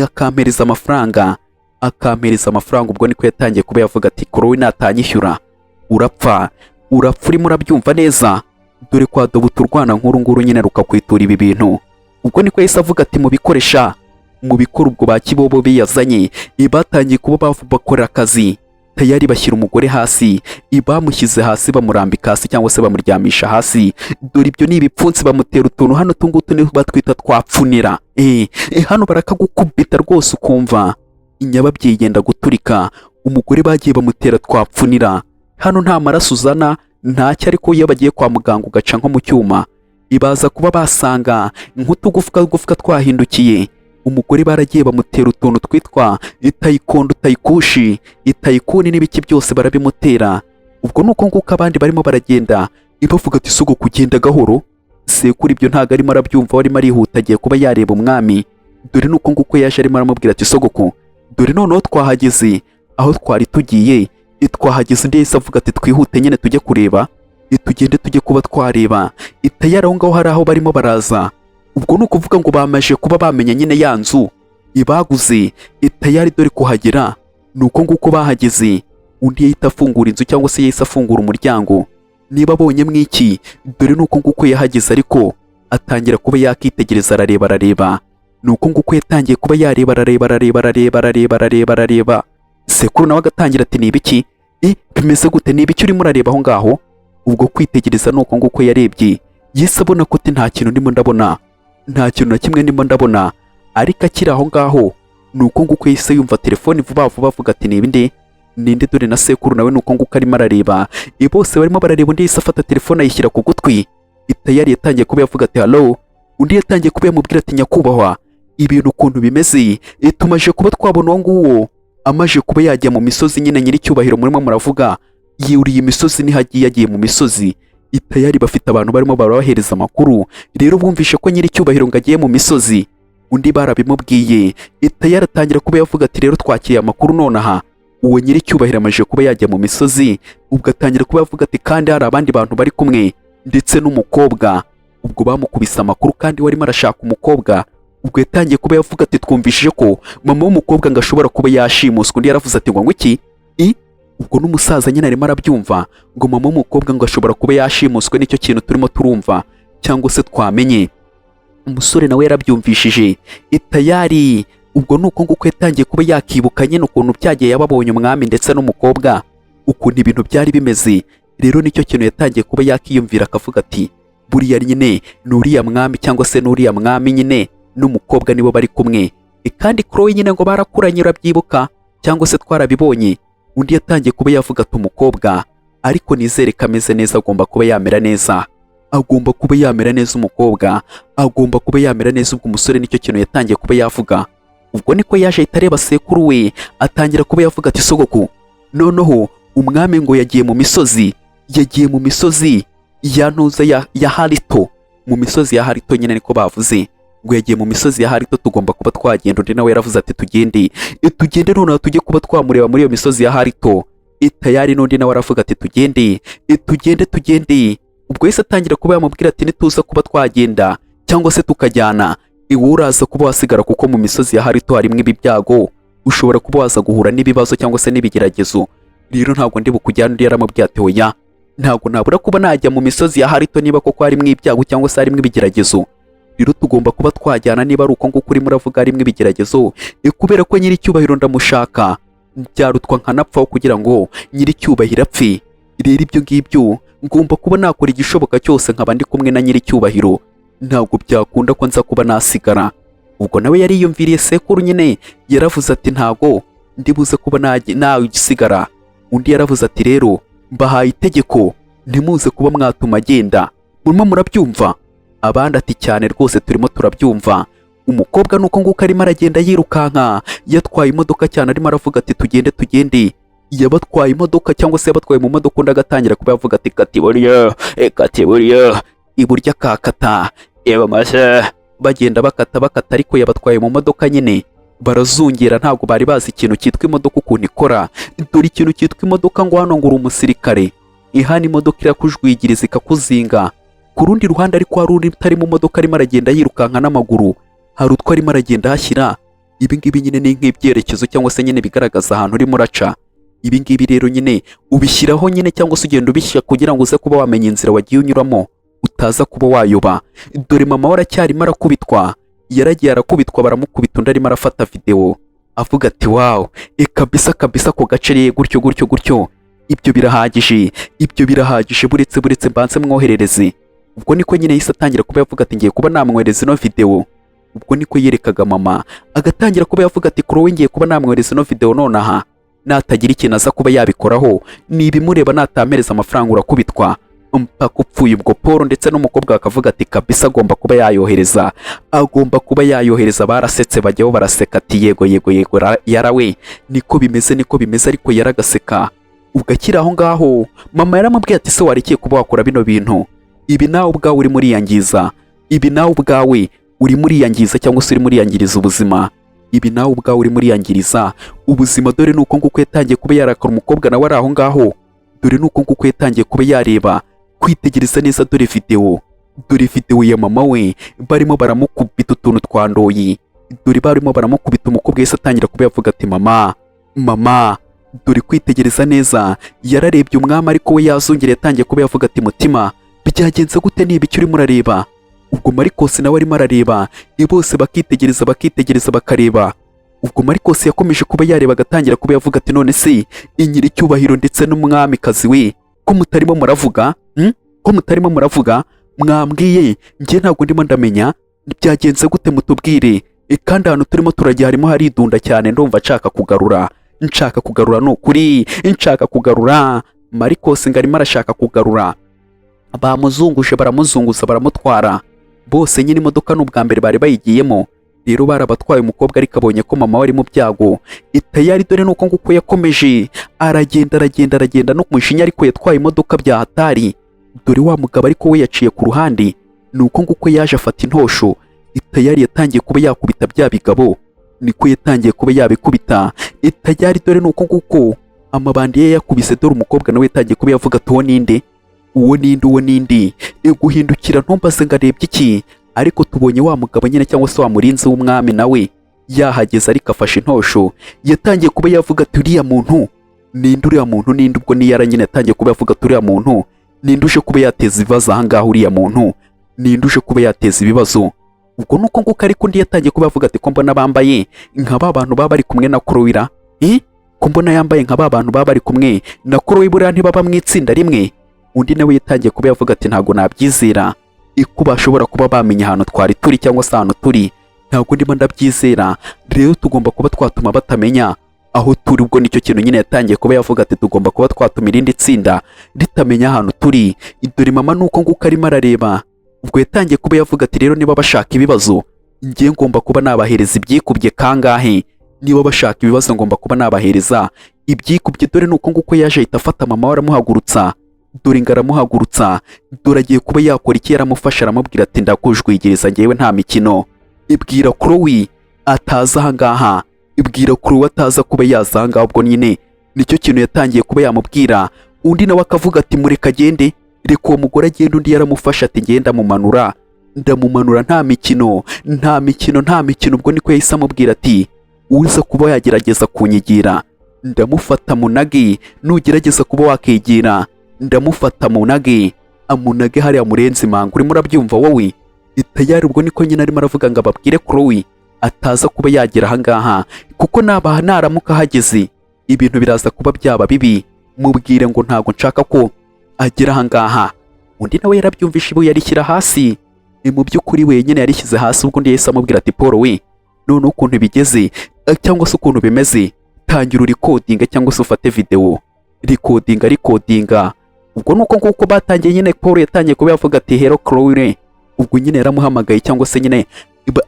akampereza amafaranga, akampereza amafaranga." Ubwo niko yatangiye kuba yavuga ati: "Chloe natanyishyura urapfa, urapfa. Urimo urabyumva neza? Dore kwa dobuta urwana nk'uru nguru nyine rukakwitura ibi bintu." Ubwo niko yahise avuga ati: "Mubikoresha, mubikora." Ubwo ba kibobo biyazanye batangiye kuba bakorera akazi tayari, bashyira umugore hasi, bamushyize hasi, bamurambika hasi cyangwa se bamuryamisha hasi. Dore ibyo ni ibipfunsi, bamutera utuntu hano, tungutu ni batwita twapfunira. Hano barakagukubita rwose ukumva inyababyeyi yenda guturika. Umugore bagiye bamutera twapfunira hano, nta maraso uzana ntacyo, ariko iyo bagiye kwa muganga ugaca nko mu cyuma, ibaza kuba basanga nk'utugufwa gufwa twahindukiye. Umugore baragiye bamutera utuntu twitwa itayikondo, tayikushi, itayikuni n'ibiki byose barabimutera. Ubwo ni uko nguko abandi barimo baragenda ibavuga ati: "Sugo kugenda gahoro." Sekuru ibyo ntabwo arimo arabyumva, arimo arihuta, agiye kuba yareba umwami. Dore ni uko nguko yaje arimo aramubwira ati: "Sogoko, dore noneho twahageze aho twari tugiye, twahageze." Undi yahise avuga ati: "Twihute nyine tujye kureba, tugende tujye kuba twareba." Itayari aho ngaho hari aho barimo baraza. Ubwo ni ukuvuga ngo bamaze kuba bamenya nyine ya nzu ibaguze itayari. Dore kuhagera ni uko nguko bahageze. Undi yahita afungura inzu cyangwa se yahise afungura umuryango, niba abonyemo iki. Dore ni uko nguko yahageze, ariko atangira kuba yakitegereza, arareba, arareba. Ni uko nguko yatangiye kuba yareba, arareba, arareba, arareba, arareba, arareba, arareba. Sekuru nawe agatangira ati: "Ni ibiki? Bimeze gute? Ni ibiki urimo urareba aho ngaho?" Ubwo kwitegereza ni uko nguko yarebye, yahise abona ko ati: "Nta kintu ndimo ndabona, nta kintu na kimwe ndimo ndabona." Ariko akiri aho ngaho, ni uko nguko yahise yumva telefoni vuba vuba, avuga ati: "Ni ibindi ninde?" Dore na sekuru nawe ni uko nguko arimo arareba, bose barimo barareba. Undi yahise afata telefone ayishyira ku gutwi, itayari yatangiye kuba yavuga ati: "Hello." Undi yatangiye kuba yamubwira ati: "Nyakubahwa, ibintu ukuntu bimeze, tumaje kuba twabona uwo nguwo amaje kuba yajya mu misozi nyine. Nyiricyubahiro murimo muravuga yuriye imisozi, niho agiye, agiye mu misozi." Itayari bafite abantu barimo barabahereza amakuru. Rero bumvishe ko nyiricyubahiro ngo agiye mu misozi, undi barabimubwiye. Itayari atangira kuba yavuga ati: "Rero twakiriye amakuru nonaha, uwo nyiricyubahiro amaze kuba yajya mu misozi." Ubwo atangira kuba yavuga ati: "Kandi hari abandi bantu bari kumwe ndetse n'umukobwa." Ubwo bamukubise amakuru, kandi warimo arashaka umukobwa. Ubwo yatangiye kuba yavuga ati: "Twumvishije ko mama w'umukobwa ngo ashobora kuba yashimuswe." Undi yaravuze ati: "Ngo iki?" I ubwo n'umusaza nyine arimo arabyumva, ngo mama w'umukobwa ngo ashobora kuba yashimuswe, nicyo kintu turimo turumva cyangwa se twamenye. Umusore nawe yarabyumvishije itayari. Ubwo ni uko nguko yatangiye kuba yakibuka nyine ukuntu byagiye, yababonye umwami ndetse n'umukobwa, ukuntu ibintu byari bimeze. Rero nicyo kintu yatangiye kuba yakiyumvira, akavuga ati: "Buriya nyine ni uriya mwami cyangwa se n'uriya mwami nyine n'umukobwa nibo bari kumwe." Kandi Chloe nyine ngo barakuranye, urabyibuka cyangwa se twarabibonye. Undi yatangiye kuba yavuga ati: "Umukobwa ariko nizere ko ameze neza, agomba kuba yamera neza, agomba kuba yamera neza, umukobwa agomba kuba yamera neza." Ubwo umusore nicyo kintu yatangiye kuba yavuga. Ubwo niko yaje ahita areba sekuru we, atangira kuba yavuga ati: "Sogoku, noneho umwami ngo yagiye mu misozi, yagiye mu misozi ya ntuza ya Harito, mu misozi ya Harito nyine niko bavuze ngo yagiye mu misozi ya Harito, tugomba kuba twagenda." Undi nawe yaravuze ati: "Tugende, tugende noneho tujye kuba twamureba muri iyo misozi ya Harito." Tayari n'undi nawe aravuga ati: "Tugende, tugende, tugende." Ubwo yahise atangira kuba yamubwira ati: "Nituza kuba twagenda cyangwa se tukajyana, iwe uraza kuba wasigara, kuko mu misozi ya Harito harimo ibi byago, ushobora kuba waza guhura n'ibibazo cyangwa se n'ibigeragezo, rero ntabwo ndi bukujyane." Undi yaramubwiye ati: "Oya, ntabwo nabura kuba najya mu misozi ya Harito niba koko harimo ibyago cyangwa se harimo ibigeragezo. Rero tugomba kuba twajyana niba ari uko nguko urimo uravuga harimo ibigeragezo, kubera ko nyiricyubahiro ndamushaka, byarutwa nkanapfaho kugira ngo nyiricyubahiro apfe. Rero ibyo ngibyo ngomba kuba nakora igishoboka cyose nkaba ndi kumwe na nyiricyubahiro, ntabwo byakunda ko nza kuba nasigara." Ubwo nawe yariyumviriye, sekuru nyine yaravuze ati: "Ntago ndibuze kuba nasigara." Undi yaravuze ati: "Rero mbahaye itegeko, ntimuze kuba mwatuma agenda, murimo murabyumva?" Abandi ati: "Cyane rwose, turimo turabyumva." Umukobwa nuko nguko arimo aragenda yirukanka, yatwaye imodoka cyane, arimo aravuga ati: "Tugende, tugende." Yabatwaye imodoka cyangwa se yabatwaye mu modoka, undi agatangira kuba yavuga ati: "Kati iburyo, kati iburyo," iburyo akakata, ibumoso, bagenda bakata bakata, ariko yabatwaye mu modoka nyine barazungera. Ntabwo bari bazi ikintu cyitwa imodoka ukuntu ikora. Dore ikintu cyitwa imodoka, ngo hano ngo uri umusirikare, ihana imodoka irakujwigiriza ikakuzinga. Ku rundi ruhande ariko hari undi utari mu modoka, arimo aragenda yirukanka n'amaguru, hari utwo arimo aragenda ahashyira. Ibi ngibi nyine ni nk'ibyerekezo cyangwa se nyine bigaragaza ahantu urimo uraca. Ibi ngibi rero nyine ubishyiraho nyine cyangwa se ugenda ubishyira kugira ngo uze kuba wamenya inzira wagiye unyuramo, utaza kuba wayoba. Dore mama we aracyarimo arakubitwa, yaragiye arakubitwa, baramukubita, undi arimo arafata videwo avuga ati: "Wow, kabisa kabisa, ako gace gutyo gutyo gutyo, ibyo birahagije, ibyo birahagije, buretse buretse mbanze mwoherereze." Ubwo niko nyine yahise atangira kuba yavuga ati: "Ngiye kuba namwohereza ino videwo." Ubwo niko yerekaga mama, agatangira kuba yavuga ati: "Kuri wowe ngiye kuba namwohereza ino videwo nonaha, natagira ikintu aza kuba yabikoraho ni ibimureba, natampereza amafaranga urakubitwa mpaka upfuye." Ubwo Paul ndetse n'umukobwa bakavuga ati: "Kabisa agomba kuba yayohereza, agomba kuba yayohereza." Barasetse, bajyaho baraseka ati: "Yego yego yego, yarawe niko bimeze, niko bimeze." Ariko yaragaseka. Ubwo akiri aho ngaho, mama yaramubwiye ati: "Se warekeye kuba wakora bino bintu? Ibi nawe ubwawe urimo uriyangiza, ibi nawe ubwawe urimo uriyangiza cyangwa se urimo uriyangiriza ubuzima, ibi nawe ubwawe urimo uriyangiriza ubuzima." Dore nuko nguko yatangiye kuba yarakara, umukobwa nawe ari aho ngaho. Dore nuko nguko yatangiye kuba yareba, kwitegereza neza, dore videwo, dore videwo ya mama we barimo baramukubita utuntu twa ndoyi, dore barimo baramukubita. Umukobwa yahise atangira kuba yavuga ati: "Mama, mama." Dore kwitegereza neza, yararebye umwami, ariko we yazongera yatangiye kuba yavuga ati: "Mutima, byagenze gute? Niba icyo urimo urareba?" Ubwo Marikosi nawe arimo arareba, bose bakitegereza, bakitegereza, bakareba. Ubwo Marikosi yakomeje kuba yareba, agatangira kuba yavuga ati: "None se inyiricyubahiro ndetse n'umwamikazi we, ko mutarimo muravuga, Ko mutarimo muravuga? Mwambwiye, njye ntabwo ndimo ndamenya byagenze gute, mutubwire." Kandi ahantu turimo turajya harimo haridunda cyane, ndumva nshaka kugarura, nshaka kugarura, ni ukuri nshaka kugarura. Marikosi ngo arimo arashaka kugarura. Bamuzunguje, baramuzunguza, baramutwara bose nyine. Imodoka ni ubwa mbere bari bayigiyemo, rero barabatwaye. Umukobwa ariko abonye ko mama we ari mu byago, itayari. Dore nuko nguko yakomeje aragenda, aragenda, aragenda no ku mushinya, ariko yatwaye imodoka bya hatari. Dore wa mugabo ariko we yaciye ku ruhande, ni uko nguko yaje afata intosho, itayari yatangiye kuba yakubita bya bigabo, niko yatangiye kuba yabikubita itayari. Dore ni uko nguko amabandi ye yakubise. Dore umukobwa nawe yatangiye kuba yavuga ati: "Uwo ninde? Uwo ninde? Uwo ninde?" Guhindukira ntumbaze ngo arebye iki, ariko tubonye wa mugabo nyine cyangwa se wa murinzi w'umwami nawe yahageze, ariko afashe intosho. Yatangiye kuba yavuga ati: "Uriya muntu ninde? Uriya muntu ninde?" Ubwo niyara nyine yatangiye kuba yavuga ati: "Uriya muntu ninde uje kuba yateza ibibazo aha ngaha? Uriya muntu ninde uje kuba yateza ibibazo?" Ubwo nuko nguko, ariko undi yatangiye kuba yavuga ati: "Ko mbona bambaye nka ba bantu baba bari kumwe na Korowira, eh, ko mbona yambaye nka ba bantu baba bari kumwe na Korowi, buriya ntibaba mu itsinda rimwe?" Undi nawe yatangiye kuba yavuga ati: "Ntabwo nabyizera iko bashobora kuba bamenya ahantu twari turi cyangwa se ahantu turi, ntabwo ndimo ndabyizera. Rero tugomba kuba twatuma batamenya aho turi." Ubwo nicyo kintu nyine yatangiye kuba yavuga ati: "Tugomba kuba twatuma irindi tsinda ritamenya ahantu turi." Dore mama nuko nguko arimo arareba. Ubwo yatangiye kuba yavuga ati: "Rero niba bashaka ibibazo, ngiye ngomba kuba nabahereza ibyikubye kangahe. Niba bashaka ibibazo, ngomba kuba nabahereza ibyikubye." Dore nuko nguko yaje ahita afata mama we aramuhagurutsa. Dore ngo aramuhagurutsa, dore agiye kuba yakora iki? Yaramufasha, aramubwira ati: "Ndakujwigiriza ngewe, nta mikino. Ibwira Chloe ataza aha ngaha, ibwira Chloe ataza kuba yaza aha ngaha." Ubwo nyine nicyo kintu yatangiye kuba yamubwira. Undi nawe akavuga ati: "Mureka agende, reka uwo mugore agende." Undi yaramufashe ati: "Ngenda ndamumanura, ndamumanura, nta mikino, nta mikino, nta mikino." Ubwo niko yahise amubwira ati: "Uza kuba yagerageza kunyigira ndamufata munage, nugerageza kuba wakegera ndamufata munage, amunage hariya murenze imanga. Urimo urabyumva wowe itayari?" Ubwo niko nyine arimo aravuga ngo ababwire Chloe ataza kuba yagera ahangaha, kuko naba naramuka ahageze ibintu biraza kuba byaba bibi. Mubwire ngo ntabwo nshaka ko agera ahangaha. Undi nawe yarabyumvishe, ibuye yarishyira hasi. Ni mu by'ukuri wenyine yarishyize hasi. Ubwo undi yahise amubwira ati: "Paul we, noneho ukuntu bigeze cyangwa se ukuntu bimeze, tangira urecordinga cyangwa se ufate videwo, recordinga, recordinga." Ubwo nuko nguko batangiye nyine. Paul yatangiye kuba yavuga ati: "Hello Chloe." Ubwo nyine yaramuhamagaye cyangwa se nyine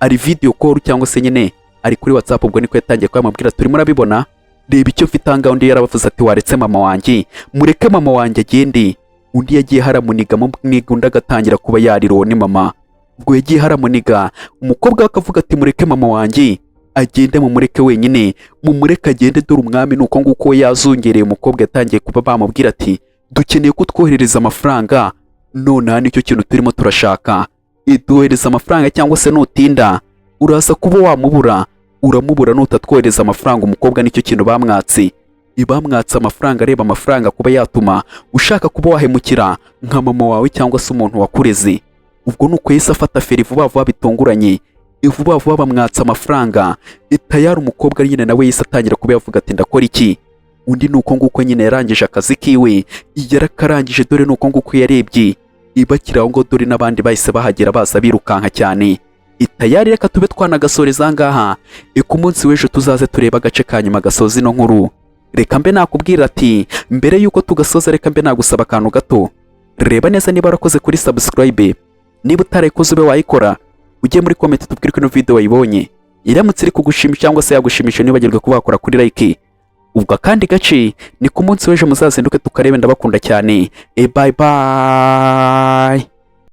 ari video call cyangwa se nyine ari kuri WhatsApp. Ubwo niko yatangiye kuba yamubwira: "Turimo urabibona, reba icyo mfite ahangaha." Undi yarabavuze ati: "Waretse mama wanjye, mureke mama wanjye agende." Undi yagiye haramuniga muniga, undi agatangira kuba yarira. Uwo ni mama. Ubwo yagiye haramuniga, umukobwa we akavuga ati: "Mureke mama wanjye agende, mumureke wenyine, mumureke agende." Dore umwami ni uko nguko we yazungereye. Umukobwa yatangiye kuba bamubwira ati: "Dukeneye ko twoherereza amafaranga nonaha, nicyo kintu turimo turashaka. Iduhereza amafaranga cyangwa se nutinda uraza kuba wamubura, uramubura nutatwohereza amafaranga." Umukobwa nicyo kintu bamwatse, ibamwatse amafaranga. Areba amafaranga kuba yatuma ushaka kuba wahemukira nka mama wawe cyangwa se umuntu wakureze. Ubwo ni uko yahise afata feri vuba vuba bitunguranye, vuba vuba bamwatsa amafaranga tayari. Umukobwa nyine nawe yahise atangira kuba yavuga ati: "Ndakora iki?" Undi ni uko nguko nyine yarangije akazi kiwe, yarakarangije. Dore ni uko nguko yarebye ibakira aho ngo dore n'abandi bahise bahagera, baza birukanka cyane itayari. Reka tube twanagasoreza aha ngaha. Ku munsi w'ejo tuzaze turebe agace ka nyuma gasoza ino nkuru. Reka mbe nakubwira ati mbere y'uko tugasoza, reka mbe nagusaba akantu gato. Reba neza niba warakoze kuri subscribe. Niba utarayikoze, ube wayikora. Ujye muri comment tubwire ko ino video wayibonye, iramutse iri kugushimisha cyangwa se yagushimisha, ntibagirwe kuba wakora kuri like. Ubwo akandi gace ni ku munsi w'ejo, muzazinduke tukarebe. Ndabakunda cyane. Bye bye.